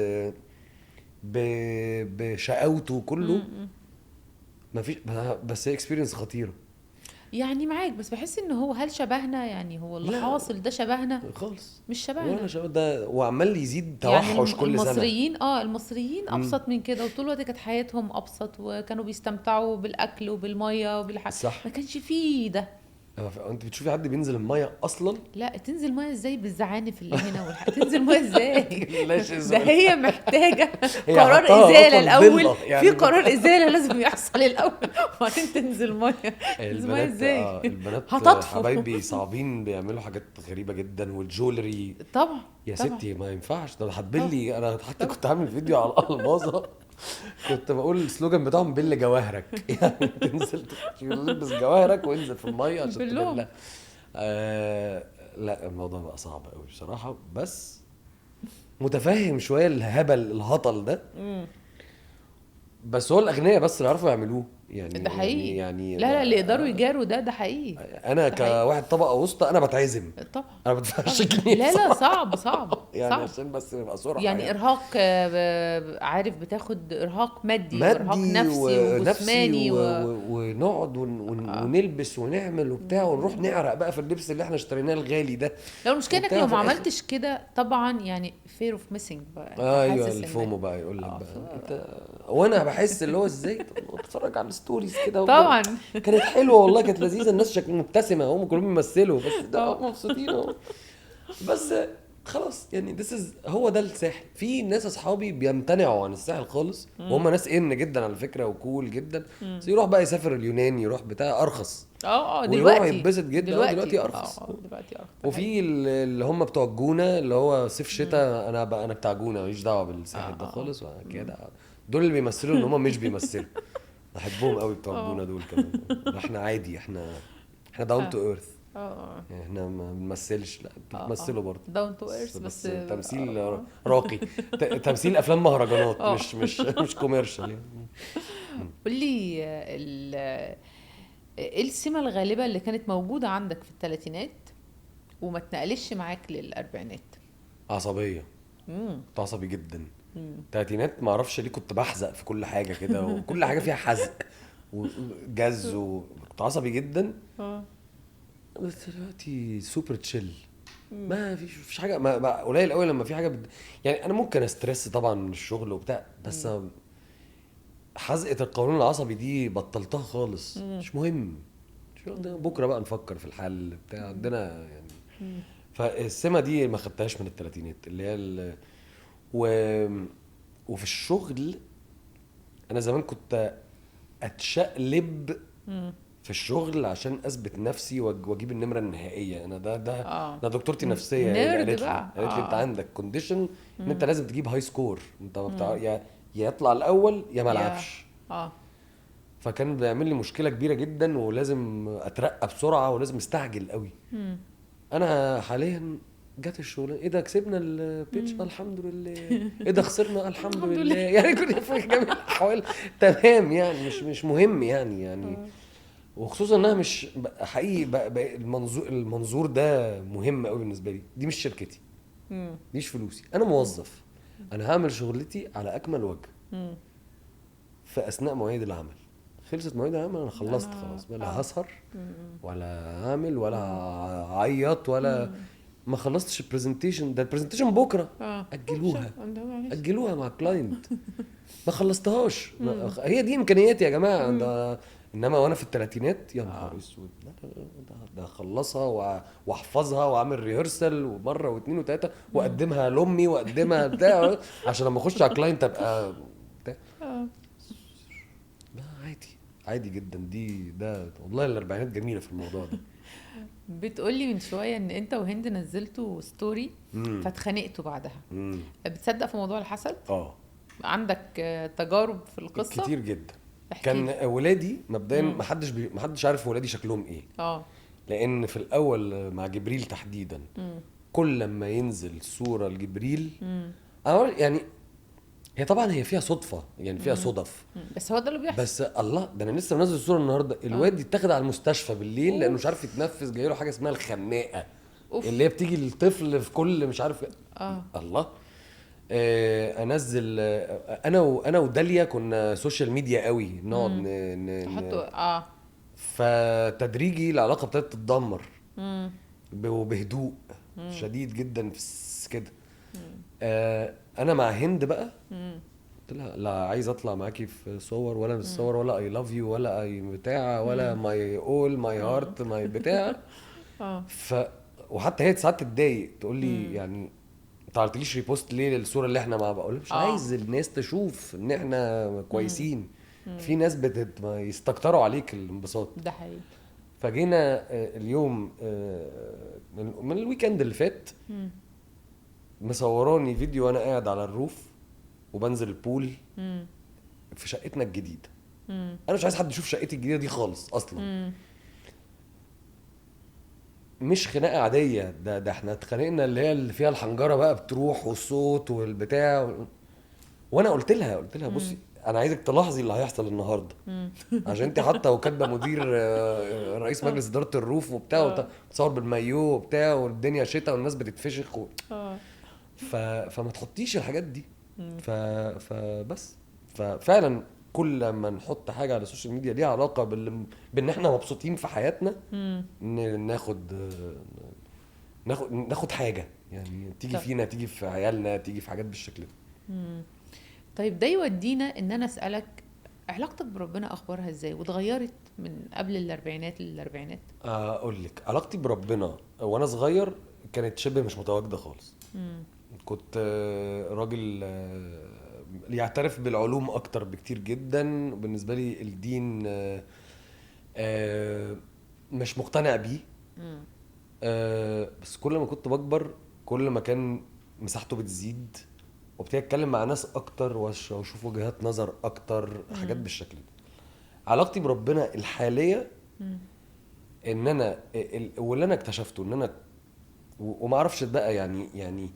بشقاوته كله. ما فيش، بس هي experience خطيرة يعني معاك. بس بحس ان هو هل شبهنا يعني؟ هو اللي حاصل ده شبهنا خالص؟ مش شبهنا ولا شبه ده، وعمال يزيد توحش يعني كل سنة. المصريين المصريين ابسط من كده، وطول الوقت كانت حياتهم ابسط، وكانوا بيستمتعوا بالاكل وبالميه وبالحاجات، ما كانش فيه ده. انت بتشوفي حد بينزل المية اصلا؟ لا، تنزل مية ازاي بالزعانف اللي هنا تنزل مية ازاي؟ ده هي محتاجه قرار ازالة الاول يعني، في قرار ازالة لازم يحصل الاول وبعدين تنزل مية. تنزل مية ازاي؟ البنات حبايبي صعبين، بيعملوا حاجات غريبة جدا. وال jewelry طبعا يا ستي ما ينفعش ده هتبلي. انا حتى كنت عامل فيديو على الباظه كنت بقول ال slogan بتاعهم بل جواهرك، يعني تنزل تلبس جواهرك وانزل في المية عشان تبلها. لا الموضوع بقى صعب قوي بصراحة، بس متفهم شوية الهبل الهطل ده. بس هو الاغنياء بس اللي عرفوا يعملوه يعني. ده حقيقي يعني. لا اللي يقدروا يجاروا ده حقيقي. انا كواحد طبقه وسطى انا بتعزم طبعا، انا بدفعش جنيه. لا صعب صعب يعني صعب. عشان بس نبقى صراحة يعني ارهاق، عارف بتاخد ارهاق مادي وارهاق نفسي وجسماني ونقعد ونلبس ونعمل وبتاع، ونروح نعرق بقى في اللبس اللي احنا اشتريناه الغالي ده. لو المشكلة انك لو ما عملتش كده طبعا يعني fear of missing بقى. ايوه ال FOMO بقى يقول لك بقى انت، وانا بحس اللي هو ازاي بتفرج على stories كده طبعا كانت حلوة والله، كانت لذيذة، الناس شكلهم مبتسمة، هم كلهم بيمثلوا بس ده مبسوطين اهو. بس خلاص يعني this is هو ده الساحل. في ناس اصحابي بيمتنعوا عن الساحل خالص، وهم ناس ان جدا على فكرة و cool جدا، بس يروح بقى يسافر اليونان، يروح بتاع ارخص. دلوقتي يتبسط جدا. دلوقتي ارخص. دلوقتي ارخص. وفي اللي هم بتوع الجونه، اللي هو صيف شتاء، انا بتاع جونة، ماليش دعوه بالساحل ده خالص كده. دول اللي بيمثلوا ان هم مش بيمثلوا. بحبهم قوي بتوع الجونه دول كمان. احنا عادي، احنا down to earth. يعني احنا ما بنمثلش، لا بتمثلوا برضه down to earth، بس تمثيل راقي، تمثيل افلام مهرجانات، مش مش مش commercial يعني. قول لي ايه السمة الغالبة اللي كانت موجودة عندك في الثلاثينات وما تنقلش معاك للاربعينات؟ عصبية. كنت عصبي جدا. الثلاثينات ما اعرفش ليه كنت بحزق في كل حاجة كده، وكل حاجة فيها حزق وجز، وكنت عصبي جدا. بس دلوقتي super chill، ما فيش حاجة، ما قليل قوي لما في حاجة يعني انا ممكن stress طبعا من الشغل وبتاع، بس حزقه القولون العصبي دي بطلتها خالص. مش مهم، بكره بقى نفكر في الحل بتاع عندنا يعني. فالسمه دي ما خدتهاش من الثلاثينات اللي هي وفي الشغل. انا زمان كنت اتشقلب في الشغل عشان اثبت نفسي واجيب النمرة النهائية. انا ده ده دكتورتي نفسية يعني قالت لي انت عندك condition ان انت لازم تجيب high score، انت يا يطلع الاول يا ما العبش. فكان بيعمل لي مشكلة كبيرة جدا، ولازم اترقى بسرعة ولازم استعجل قوي. انا حاليا جت الشغلانة، ايه ده كسبنا ال pitch الحمد لله، ايه ده خسرنا الحمد لله، يعني كل في جميع الاحوال تمام يعني، مش مهم يعني وخصوصا انها مش حقيقي. المنظور ده مهم قوي بالنسبة لي. دي مش شركتي، دي مش فلوسي، انا موظف، انا هعمل شغلتي على اكمل وجه في اثناء مواعيد العمل. خلصت مواعيد العمل انا خلصت خلاص، ولا هسهر ولا هعمل ولا هعيط ولا ما خلصتش ال presentation ده. ال presentation بكره اجلوها مع client، ما خلصتهاش. هي دي امكانياتي يا جماعة. ده انما وانا في الثلاثينات يا نهار اسود، ده اخلصها واحفظها واعمل rehearsal ومرة واثنين وثلاثة واقدمها لامي واقدمها بتاع عشان لما اخش على client ابقى بتاع. لا عادي، عادي جدا. دي ده والله الاربعينات جميلة في الموضوع ده. بتقولي من شوية ان انت وهند نزلتوا story فاتخانقتوا بعدها. بتصدق في موضوع الحسد؟ عندك تجارب في القصة كتير جدا. كان ولادي مبدئيا محدش عارف ولادي شكلهم ايه. لان في الاول مع جبريل تحديدا كل لما ينزل صوره لجبريل يعني هي طبعا هي فيها صدفة يعني فيها صدف، بس هو ده اللي بيحصل. بس الله ده انا لسه منزل الصورة النهارده، الواد اتاخد على المستشفى بالليل لانه مش عارف يتنفس، جاي له حاجة اسمها الخناقة. اللي هي بتيجي للطفل في كل مش عارف الله. انزل انا وداليا كنا social media قوي، نقعد نحطوا فتدريجي العلاقة ابتدت تتدمر وبهدوء شديد جدا في كده. انا مع هند بقى قلت قلت لها لا عايز اطلع معاكي في صور ولا مش صور ولا I love you ولا اي بتاع ولا my all my heart my بتاع. وحتى هي ساعات تتضايق تقول لي يعني انت ما عملتليش repost ليه للصورة اللي احنا مع بعض؟ اقول مش عايز الناس تشوف ان احنا كويسين. في ناس يستكتروا عليك الانبساط. ده حقيقي. فجينا اليوم من ال weekend اللي فات مصوراني فيديو وانا قاعد على ال roof وبنزل ال pool في شقتنا الجديدة. انا مش عايز حد يشوف شقتي الجديدة دي خالص اصلا. مش خناقه عادية، ده احنا اتخانقنا اللي هي اللي فيها الحنجرة بقى بتروح والصوت والبتاع وانا قلت لها بصي انا عايزك تلاحظي اللي هيحصل النهارده عشان انت حاطه وكاتبه مدير رئيس مجلس ادارة ال roof وبتاع وتصور بالمايو وبتاع والدنيا شتاء والناس بتتفشخ فما تحطيش الحاجات دي. فبس ففعلا كل ما نحط حاجة على ال social media ليها علاقة بان احنا مبسوطين في حياتنا ناخد حاجة يعني تيجي فينا، تيجي في عيالنا، تيجي في حاجات بالشكل ده. طيب ده يودينا ان انا اسالك علاقتك بربنا اخبارها ازاي واتغيرت من قبل الاربعينات للاربعينات؟ اقول لك علاقتي بربنا وانا صغير كانت شبه مش متواجدة خالص. كنت راجل يعترف بالعلوم اكتر بكتير جدا، وبالنسبة لي الدين مش مقتنع بيه. بس كل ما كنت بكبر كل ما كان مساحته بتزيد، وابتدي اتكلم مع ناس اكتر واشوف وجهات نظر اكتر، حاجات بالشكل ده. علاقتي بربنا الحالية ان انا واللي انا اكتشفته ان انا وما اعرفش بقى يعني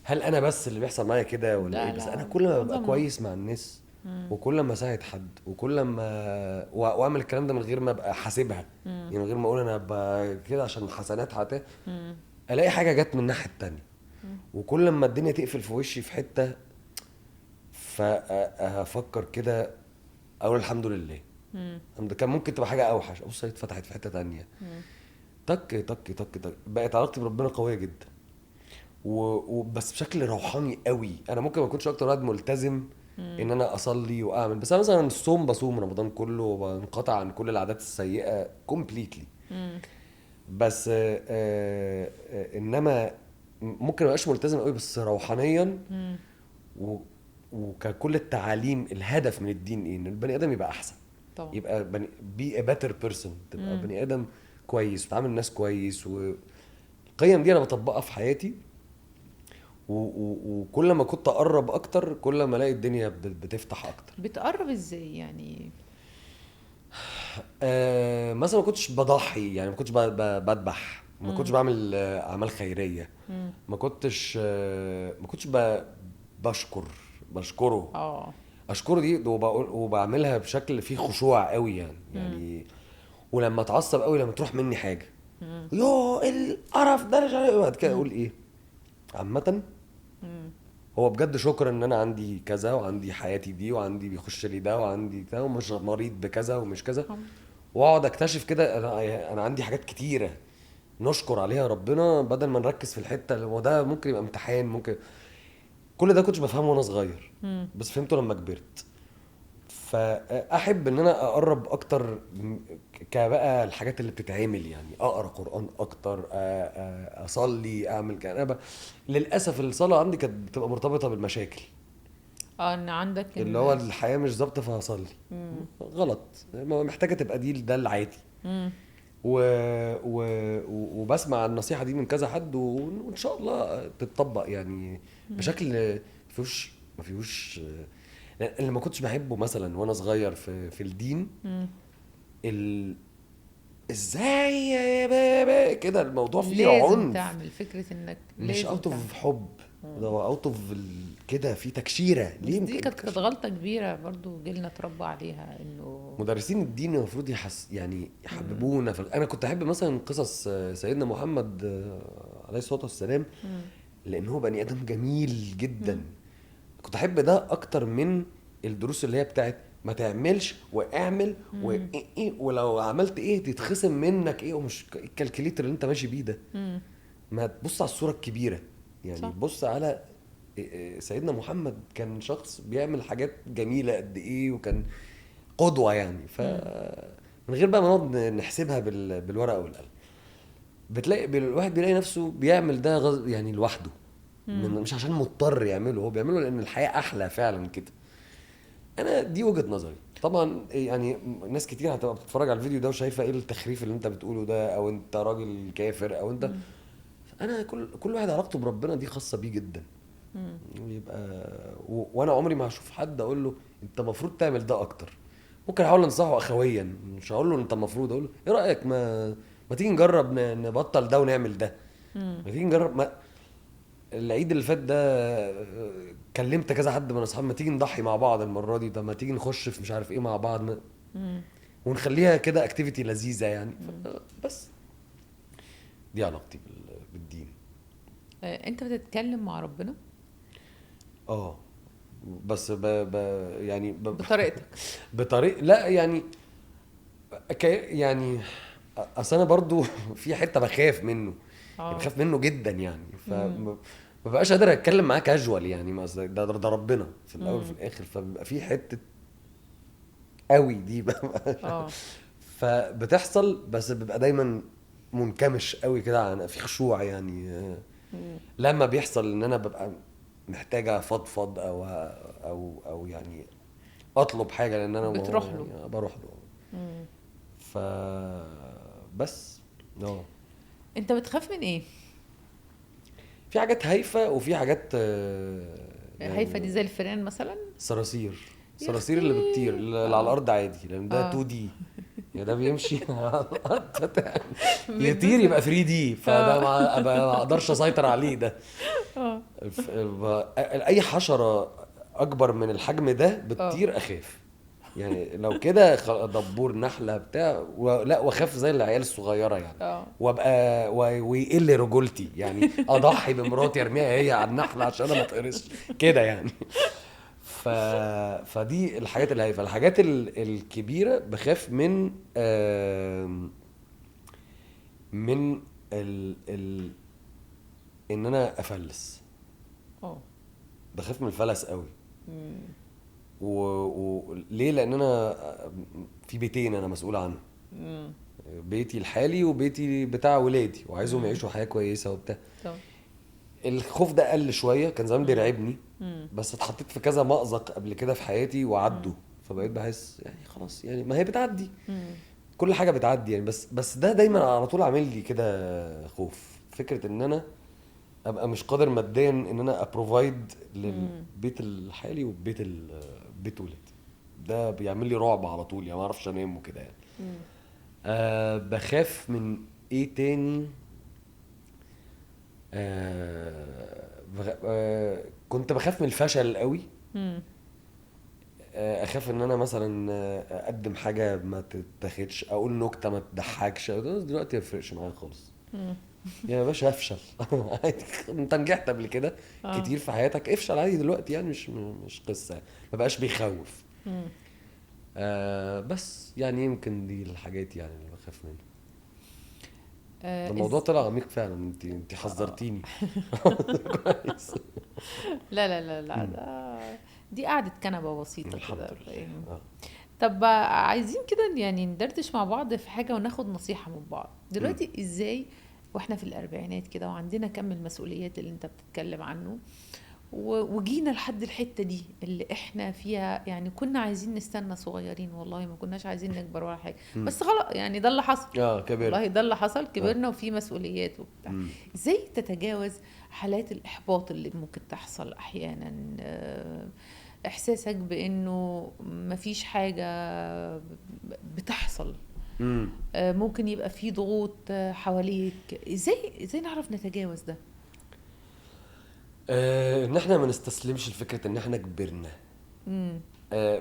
هل انا بس اللي بيحصل معايا كده ولا ايه، بس انا كل ما ببقى كويس مع الناس وكل ما اساعد حد وكل ما واعمل الكلام ده من غير ما ابقى حاسبها، يعني من غير ما اقول انا كده عشان حسنات حتى الاقي حاجة جت من الناحية التانية. وكل ما الدنيا تقفل في وشي في حتة فافكر كده اقول الحمد لله، الحمد كان ممكن تبقى حاجة اوحش، ابص اتفتحت في حتة تانية. تك تك تك تك بقت علاقتي بربنا قوية جدا، وبس بشكل روحاني قوي. انا ممكن ما اكونش اكتر واحد ملتزم ان انا اصلي واعمل، بس انا مثلا الصوم بصوم رمضان كله وبنقطع عن كل العادات السيئة completely. بس انما ممكن ما ابقاش ملتزم قوي، بس روحانيا وككل التعاليم الهدف من الدين ايه؟ ان البني ادم يبقى احسن طبعا. يبقى be a better person، تبقى بني ادم كويس وتعامل الناس كويس. والقيم دي انا بطبقها في حياتي، وكل ما كنت اقرب اكتر كل ما الاقي الدنيا بتفتح اكتر. بتقرب ازاي يعني؟ مثلا ما كنتش بضحي، يعني ما كنتش بذبح، ما كنتش بعمل اعمال خيرية، ما كنتش بشكره اشكره دي وبعملها بشكل فيه خشوع قوي يعني ولما اتعصب قوي لما تروح مني حاجة يو القرف ده مش عارف بعد كده اقول ايه عامة. هو بجد شكرا ان انا عندي كذا وعندي حياتي دي وعندي بيخش لي ده وعندي ده ومش مريض بكذا ومش كذا، واقعد اكتشف كده انا عندي حاجات كتيرة نشكر عليها ربنا بدل ما نركز في الحتة. وده ممكن يبقى امتحان، ممكن كل ده كنتش بفهمه وانا صغير بس فهمته لما كبرت. فاحب ان انا اقرب اكتر كبقى الحاجات اللي بتتعمل، يعني اقرا قران اكتر، اصلي، اعمل كده. للاسف الصلاة عندي كانت بتبقى مرتبطة بالمشاكل، ان عندك اللي هو الحياة مش ظابطة فهصلي. غلط، محتاجه تبقى دي ده العادي. وبسمع النصيحة دي من كذا حد وان شاء الله تتطبق يعني بشكل ما فيهوش اللي ما كنتش بحبه مثلا وانا صغير في الدين. ازاي يا بابا كده الموضوع فيه عنف، لازم تعمل فكرة انك مش out of حب، ده out of كده في تكشيره. ليه دي كانت غلطه كبيرة برضو جيلنا اتربى عليها، انه مدرسين الدين المفروض يعني يحببونا انا كنت احب مثلا قصص سيدنا محمد عليه الصلاة والسلام لان هو بني ادم جميل جدا. كنت احب ده اكتر من الدروس اللي هي بتاعت ما تعملش واعمل وايه ولو عملت ايه تتخصم منك ايه، ومش ال calculator اللي انت ماشي بيه ده. ما تبص على الصورة الكبيرة يعني، صح. بص على سيدنا محمد كان شخص بيعمل حاجات جميلة قد ايه، وكان قدوة يعني. ف من غير بقى ما نقعد نحسبها بالورقة والقلم، بتلاقي الواحد بيلاقي نفسه بيعمل ده يعني لوحده، مش عشان مضطر يعمله، هو بيعمله لان الحياة احلى فعلا كده. انا دي وجهه نظري طبعا. يعني ناس كتير هتبقى بتتفرج على الفيديو ده وشايفه ايه التخريف اللي انت بتقوله ده، او انت راجل كافر، او انت انا كل واحد علاقته بربنا دي خاصة بيه جدا. ويبقى وانا عمري ما هشوف حد اقول له انت المفروض تعمل ده اكتر. ممكن احاول انصحه اخويا، مش هقول له انت المفروض، اقول له ايه رايك ما تيجي نجرب نبطل ده ونعمل ده، ما تيجي نجرب. ما العيد اللي فات ده كلمت كذا حد من اصحابي، ما تيجي نضحي مع بعض المرة دي، طب ما تيجي نخش في مش عارف ايه مع بعض، ونخليها كده activity لذيذة يعني. بس دي علاقتي بالدين. انت بتتكلم مع ربنا؟ بس يعني بطريقتك. بطريق لا يعني يعني اصل انا برضو في حتة بخاف منه، يعني بخاف منه جدا يعني، فما بقاش قادر اتكلم معاه كاجوال يعني. ده ربنا في الاول وفي الاخر، فبيبقى في حتة قوي دي بقى. فبتحصل، بس ببقى دايما منكمش قوي كده، في خشوع يعني. لما بيحصل ان انا ببقى محتاجه افضفض او او او يعني اطلب حاجة، لان انا بتروح له، يعني بروح له. فبس انت بتخاف من ايه؟ في حاجات هايفة وفي حاجات يعني هايفة دي زي الفئران مثلا، الصراصير اللي بتطير اللي على الارض عادي، لان ده 2D يعني، ده بيمشي على الارض يطير يبقى 3D، فده ما اقدرش اسيطر عليه ده. اي حشرة اكبر من الحجم ده بتطير اخاف يعني، لو كده دبور نحله بتاع لا، واخاف زي العيال الصغيرة يعني، وابقى ويقل رجولتي يعني، اضحي بمراتي ارميها هي على النحلة عشان انا ما اتقرصش كده يعني. فدي الحاجات اللي هايفة. الحاجات الكبيرة بخاف من من ان انا افلس. بخاف من الفلس قوي. وليه؟ لان انا في بيتين انا مسؤول عنهم، بيتي الحالي وبيتي بتاع ولادي، وعايزهم يعيشوا حياة كويسة وبتاع. الخوف ده قل شوية، كان زمان بيرعبني، بس اتحطيت في كذا مأزق قبل كده في حياتي وعدوا، فبقيت بحس يعني خلاص يعني ما هي بتعدي، كل حاجة بتعدي يعني. بس ده دايما على طول عامل لي كده خوف، فكرة ان انا ابقى مش قادر ماديا ان انا ا provide للبيت الحالي وبيت بيت ولادي، ده بيعمل لي رعب على طول يعني، ما اعرفش انام وكده يعني. بخاف من ايه تاني؟ كنت بخاف من الفشل قوي. اخاف ان انا مثلا اقدم حاجة ما تتاخدش، اقول نكتة ما تضحكش. دلوقتي ما يفرقش معايا خالص يا باشا، افشل انت نجحت قبل كده كتير في حياتك، افشل عادي دلوقتي يعني، مش قصة، ما بقاش بيخوف. بس يعني يمكن دي الحاجات يعني اللي بخاف منها. الموضوع طلع عميق فعلا، انت حذرتيني. كويس. لا لا لا لا، دي قعدة كنبة بسيطة كده. طب عايزين كده يعني ندردش مع بعض في حاجة وناخد نصيحة من بعض دلوقتي. ازاي واحنا في الاربعينات كده وعندنا كم المسؤوليات اللي انت بتتكلم عنه، وجينا لحد الحتة دي اللي احنا فيها، يعني كنا عايزين نستنى صغيرين، والله ما كناش عايزين نكبر ولا حاجة، بس خلاص يعني ده اللي حصل. كبرنا والله، ده اللي حصل، كبرنا وفي مسؤوليات وبتاع. ازاي تتجاوز حالات الإحباط اللي ممكن تحصل احيانا، احساسك بانه مفيش حاجة بتحصل، ممكن يبقى في ضغوط حواليك، ازاي نعرف نتجاوز ده؟ ان احنا ما نستسلمش لفكرة ان احنا كبرنا.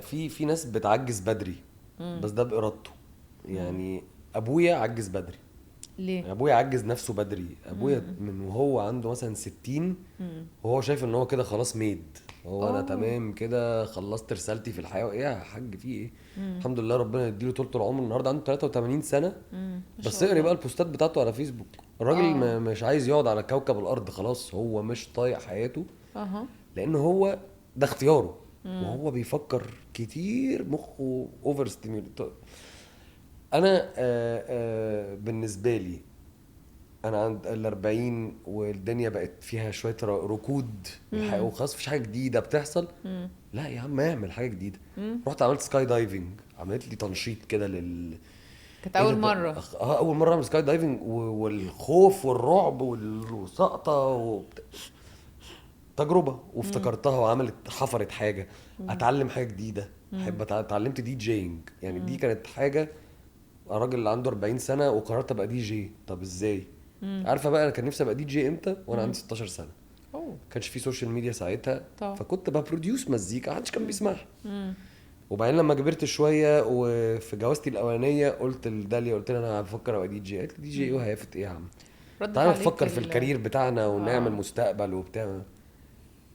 في ناس بتعجز بدري، بس ده بارادته يعني. ابويا عجز بدري. ليه؟ ابويا عجز نفسه بدري. ابويا من وهو عنده مثلا 60 وهو شايف ان هو كده خلاص ميد، هو انا تمام كده، خلصت رسالتي في الحياة. ايه يا حاج في ايه؟ الحمد لله ربنا يديله طول العمر. النهارده عنده 83 سنة، بس اقري بقى البوستات بتاعته على فيسبوك، الراجل مش عايز يقعد على كوكب الارض خلاص، هو مش طايق حياته. لان هو ده اختياره. وهو بيفكر كتير، مخه over stimulated. انا بالنسبة لي انا عند 40 والدنيا بقت فيها شوية ركود وخلاص مفيش حاجة جديدة بتحصل. لا يا عم اعمل حاجة جديدة. رحت عملت skydiving، عملت لي تنشيط كده لل كانت اول مرة. اول مرة اعمل skydiving، والخوف والرعب والسقطه تجربه وافتكرتها وعملت حفرت حاجة. اتعلم حاجة جديدة، احب اتعلمت DJing يعني. دي كانت حاجة، راجل اللي عنده 40 سنة وقررت ابقى دي جي. طب ازاي؟ عارفه بقى انا كان نفسي ابقى دي جي امتى؟ وانا عندي 16 سنة. ما كانش في social media ساعتها. طبعا. فكنت ب produce مزيكا محدش كان بيسمعها. وبعدين لما كبرت شوية وفي جوازتي الاولانية قلت لداليا، قلت لها انا بفكر ابقى دي جي. قالت لي دي جي ايه وهيافت ايه يا عم؟ تعالى نفكر في ال career بتاعنا ونعمل مستقبل وبتاع.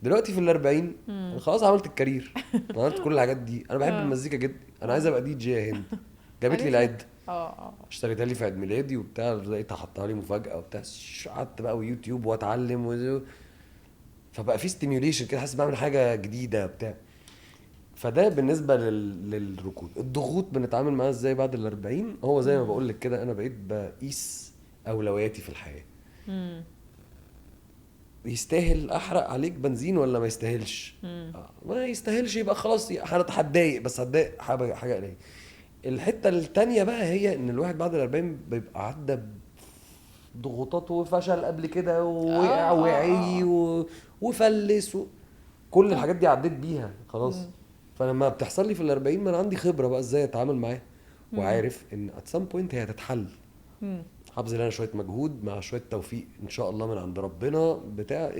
دلوقتي في ال40 انا خلاص عملت ال career، عملت كل الحاجات دي. انا بحب المزيكا جدا، انا عايز ابقى دي جي يا هند. جابت لي العدة، اشتريتها لي في عيد ميلادي وبتاع، لقيتها حطها لي مفاجاة وبتاع. قعدت بقى ويوتيوب واتعلم فبقى في stimulation كده، حاسس بعمل حاجة جديدة بتاع. فده بالنسبة للركود. الضغوط بنتعامل معاها ازاي بعد ال40؟ هو زي ما بقول لك كده، انا بقيت بقيس اولوياتي في الحياة. يستاهل احرق عليك بنزين ولا ما يستاهلش؟ ما يستاهلش يبقى خلاص هتضايق، بس هتضايق حاجة قليله. الحتة التانية بقى هي ان الواحد بعد ال40 بيبقى عدى ضغوطات وفشل قبل كده ووقع وعي وفلس كل الحاجات دي عديت بيها خلاص. فلما بتحصل لي في ال40 ما انا عندي خبره بقى ازاي اتعامل معاها، وعارف ان at some point هي هتتحل. هبذل انا شوية مجهود مع شوية توفيق ان شاء الله من عند ربنا بتاع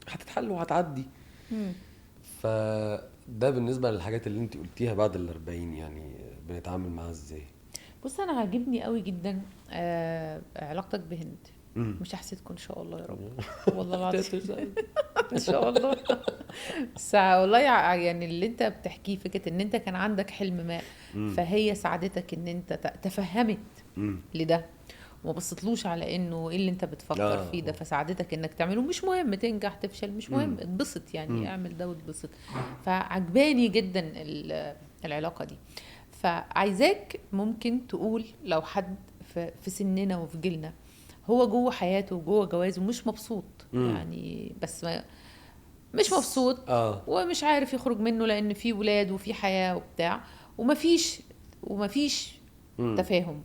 هتتحل وهتعدي. فده بالنسبة للحاجات اللي انت قلتيها بعد ال40 يعني بنتعامل معاها ازاي. بص انا عاجبني قوي جدا علاقتك بهند. مش هحسدكم ان شاء الله يا رب والله العظيم ان شاء الله. بس والله يعني اللي انت بتحكيه، فكرة ان انت كان عندك حلم ما فهي ساعدتك ان انت تفهمت لده وما بصتلوش على انه ايه اللي انت بتفكر فيه ده، فساعدتك انك تعمله. مش مهم تنجح تفشل، مش مهم، اتبسط يعني، اعمل ده واتبسط. فعجباني جدا العلاقة دي. فعايزاك ممكن تقول لو حد في سننا وفي جيلنا هو جوه حياته وجوه جوازه مش مبسوط، يعني بس مش مبسوط ومش عارف يخرج منه لان في ولاد وفي حياة وبتاع ومفيش تفاهم،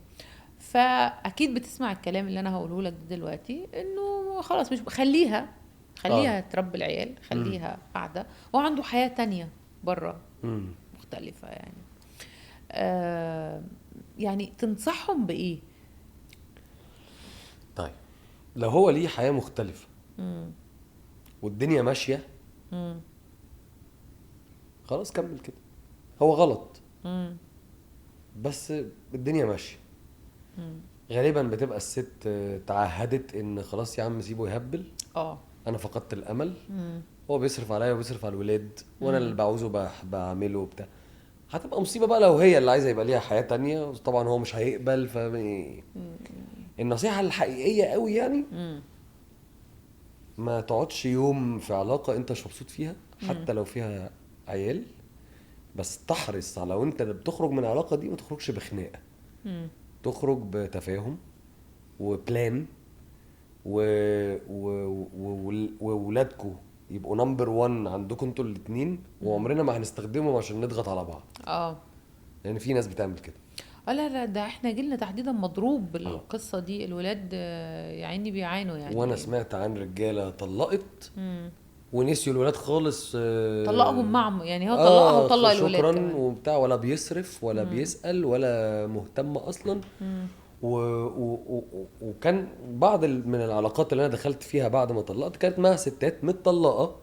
فاكيد بتسمع الكلام اللي انا هقوله لك دلوقتي انه خلاص مش خليها تربي العيال، خليها قاعدة، وعنده حياة تانية بره مختلفة يعني. يعني تنصحهم بايه؟ طيب لو هو ليه حياة مختلفة والدنيا ماشية خلاص كمل كده، هو غلط بس الدنيا ماشية. غالبا بتبقى الست تعهدت ان خلاص يا عم سيبه يهبل، انا فقدت الامل، هو بيصرف عليا وبيصرف على الولاد وانا اللي بعوزه بعمله وبتاع. هتبقى مصيبة بقى لو هي اللي عايزة يبقى ليها حياة تانية، طبعا هو مش هيقبل. ف النصيحة الحقيقية قوي يعني ما تقعدش يوم في علاقة انت مش مبسوط فيها حتى لو فيها عيال، بس تحرص على وانت بتخرج من العلاقة دي ما تخرجش بخناقة، تخرج بتفاهم و plan وولادكم يبقوا number 1 عندكم انتوا الاثنين، وعمرنا ما هنستخدمهم عشان نضغط على بعض. لان في ناس بتعمل كده. لا لا، ده احنا جيلنا تحديدا مضروب بالقصة دي، الولاد يا عيني بيعانوا يعني. وانا سمعت عن رجاله طلقت ونسيوا الولاد خالص، طلقهم معهم يعني، هو طلقها وطلق الولاد شكرا وبتاع، ولا بيصرف ولا بيسأل ولا مهتم اصلا. وكان بعض من العلاقات اللي انا دخلت فيها بعد ما طلقت كانت مع ستات متطلقه،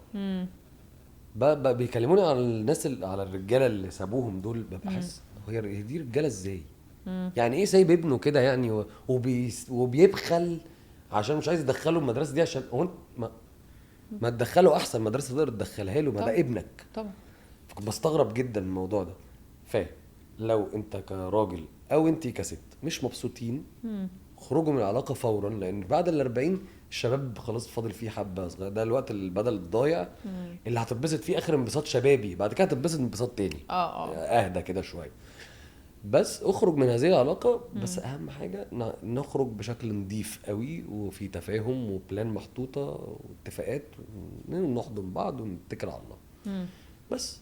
بيكلموني على الناس على الرجالة اللي سابوهم دول، ببقى حاسس هي دي رجاله ازاي؟ يعني ايه سايب ابنه كده يعني وبيبخل عشان مش عايز يدخله المدرسة دي، عشان هو ما تدخله احسن مدرسه تقدر تدخلها له، ما ده ابنك طبعا. فكنت بستغرب جدا من الموضوع ده. فلو انت كراجل او انت كست مش مبسوطين، خرجوا من العلاقة فورا، لان بعد ال40 الشباب خلاص فاضل فيه حبه صغيرة، ده الوقت البدل الضايع اللي هتتبسط فيه اخر انبساط شبابي، بعد كده هتتبسط انبساط تاني. اهدى كده شوية، بس اخرج من هذه العلاقة. بس اهم حاجة نخرج بشكل نظيف قوي، وفي تفاهم و plan محطوطة واتفاقات، ونحضن بعض ونتكل على الله. بس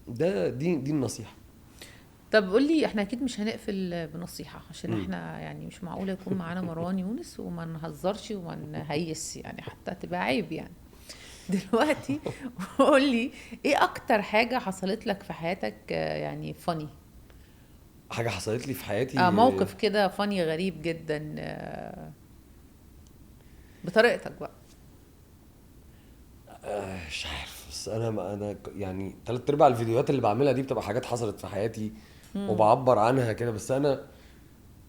ده دي النصيحة. طب قول لي، احنا اكيد مش هنقفل بنصيحة عشان احنا يعني مش معقولة يكون معانا مروان يونس وما نهزرش وما نهيس، يعني حتى تبقى عيب يعني. دلوقتي قول لي ايه اكتر حاجة حصلت لك في حياتك يعني funny؟ حاجة حصلت لي في حياتي موقف كده funny غريب جدا بطريقتك بقى. مش عارف، بس انا يعني 3/4 الفيديوهات اللي بعملها دي بتبقى حاجات حصلت في حياتي وبعبر عنها كده، بس انا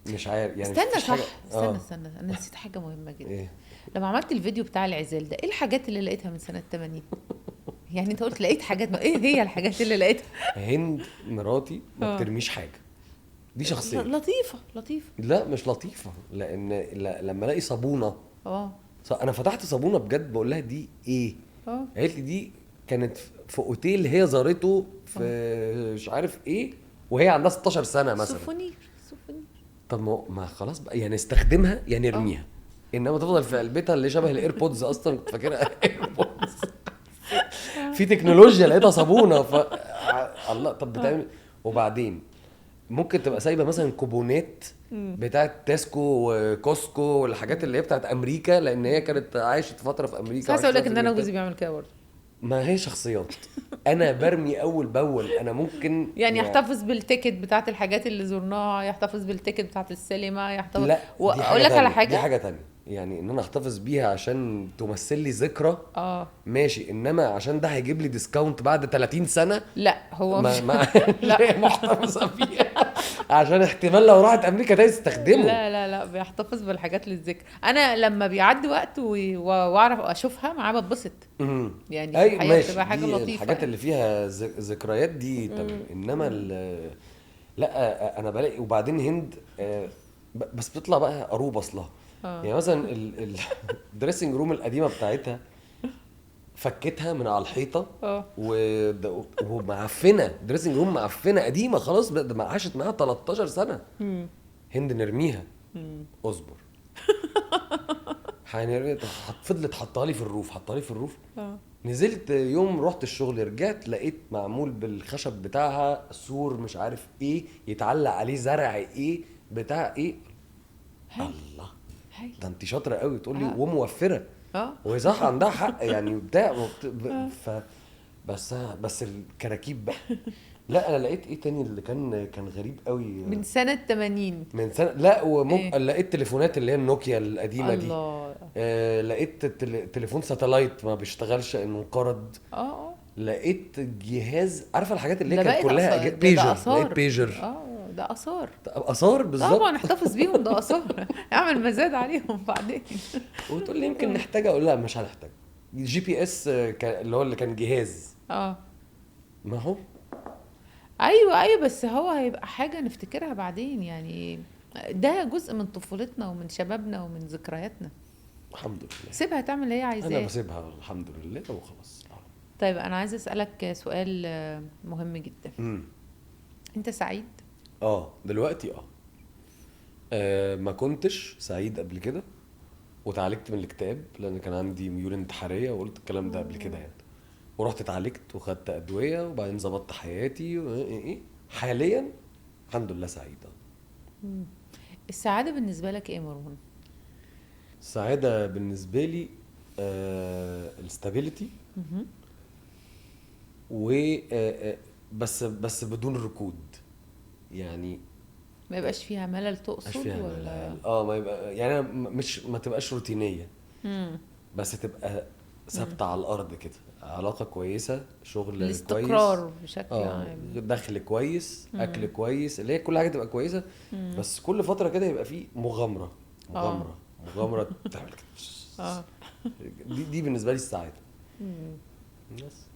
مش عارف يعني. استنى صح، استنى انا نسيت حاجة مهمة جدا. إيه؟ لما عملت الفيديو بتاع العزال ده، ايه الحاجات اللي لقيتها من سنة 80؟ يعني انت قلت لقيت حاجات، ما ايه هي الحاجات اللي لقيتها؟ هند مراتي ما بترميش حاجة، دي شخصية لطيفة. لطيفة؟ لا مش لطيفة، لان لما الاقي صابونه، انا فتحت صابونه بجد بقول لها دي ايه؟ قالت لي دي كانت في اوتيل هي زارته في مش عارف ايه وهي عندها 16 سنة مثلا. souvenir. طب ما خلاص بقى، يعني استخدمها يعني ارميها، انما تفضل في علبتها اللي شبه ال AirPods. اصلا كنت فاكرها AirPods، في تكنولوجيا لقيتها صابونه. ف الله، طب بتعمل. وبعدين ممكن تبقى سايبه مثلا كوبونات بتاعه تاسكو وكوسكو والحاجات اللي هي بتاعه امريكا، لان هي كانت عايشه فترة في امريكا. عايزه اقول لك ان انا جوزي بيعمل كده برضه. ما هي شخصيات، انا برمي اول باول. انا ممكن يعني يحتفظ بال ticket بتاعه الحاجات اللي زرناها، يحتفظ بال ticket بتاعه السينما، يحتفظ. لا، واقول لك على حاجة، دي حاجة تانية، يعني ان انا احتفظ بيها عشان تمثل لي ذكرى ماشي، انما عشان ده هيجيب لي discount بعد 30 سنة، لا هو ما لا محتفظة بيها عشان احتمال لو راحت امريكا تاني تستخدمه. لا لا لا، بيحتفظ بالحاجات للذكر. انا لما بيعدي وقت واعرف اشوفها معاه بتبسط يعني، الحقيقة بتبقى حاجة لطيفة. الحاجات اللي فيها ذكريات دي تمام، انما لا انا بلاقي. وبعدين هند بس بتطلع بقى قروب اصلها. يعني مثلا ال dressing room القديمة بتاعتها فكتها من على الحيطة ومعفنه، dressing room معفنه قديمة خلاص، ما عاشت معاها 13 سنة. هند نرميها، اصبر هنرميها. فضلت حطها لي في ال roof، حطها لي في ال roof. نزلت يوم رحت الشغل، رجعت لقيت معمول بالخشب بتاعها سور مش عارف ايه، يتعلق عليه زرع ايه بتاع ايه. الله، ده انت شاطرة قوي. تقول لي وموفره. وهي صح عندها حق يعني بتاع بس الكراكيب بقى. لا انا لقيت ايه تاني اللي كان غريب قوي من سنة 80، من سنة لا وممكن إيه؟ لقيت تليفونات اللي هي النوكيا القديمة دي. لقيت تليفون satellite ما بيشتغلش انه انقرض. لقيت جهاز، عارفه الحاجات اللي هي كانت كلها بيجر. لقيت بيجر. ده آثار، آثار بالظبط. طبعا احتفظ بيهم، ده آثار. اعمل مزاد عليهم بعدين. وتقول لي يمكن نحتاج، اقول لا مش هنحتاج. GPS اللي هو اللي كان جهاز. ما هو ايوه، بس هو هيبقى حاجة نفتكرها بعدين، يعني ده جزء من طفولتنا ومن شبابنا ومن ذكرياتنا. الحمد لله. سيبها تعمل اللي هي عايزاه. انا بسيبها الحمد لله وخلاص. طيب انا عايزه اسالك سؤال مهم جدا. انت سعيد؟ دلوقتي ما كنتش سعيد قبل كده، وتعالجت من الاكتئاب لان كان عندي ميول انتحارية، وقلت الكلام ده قبل كده يعني، ورحت اتعالجت وخدت ادوية وبعدين ظبطت حياتي. حاليا الحمد لله سعيدة. السعادة بالنسبة لك ايه مروان؟ السعادة بالنسبة لي ال stability، و بس بدون ركود، يعني ما يبقاش فيها ملل. تقصد فيها ولا ملل. ما يبقى يعني مش ما تبقاش روتينيه، بس تبقى ثابتة على الارض كده، علاقة كويسة، شغل الاستقرار كويس بشكل عام، دخل كويس، اكل كويس، اللي هي كل حاجة تبقى كويسة. بس كل فترة كده يبقى في مغامرة مغامرة مغامرة تعمل كده. دي بالنسبة لي السعادة. بس.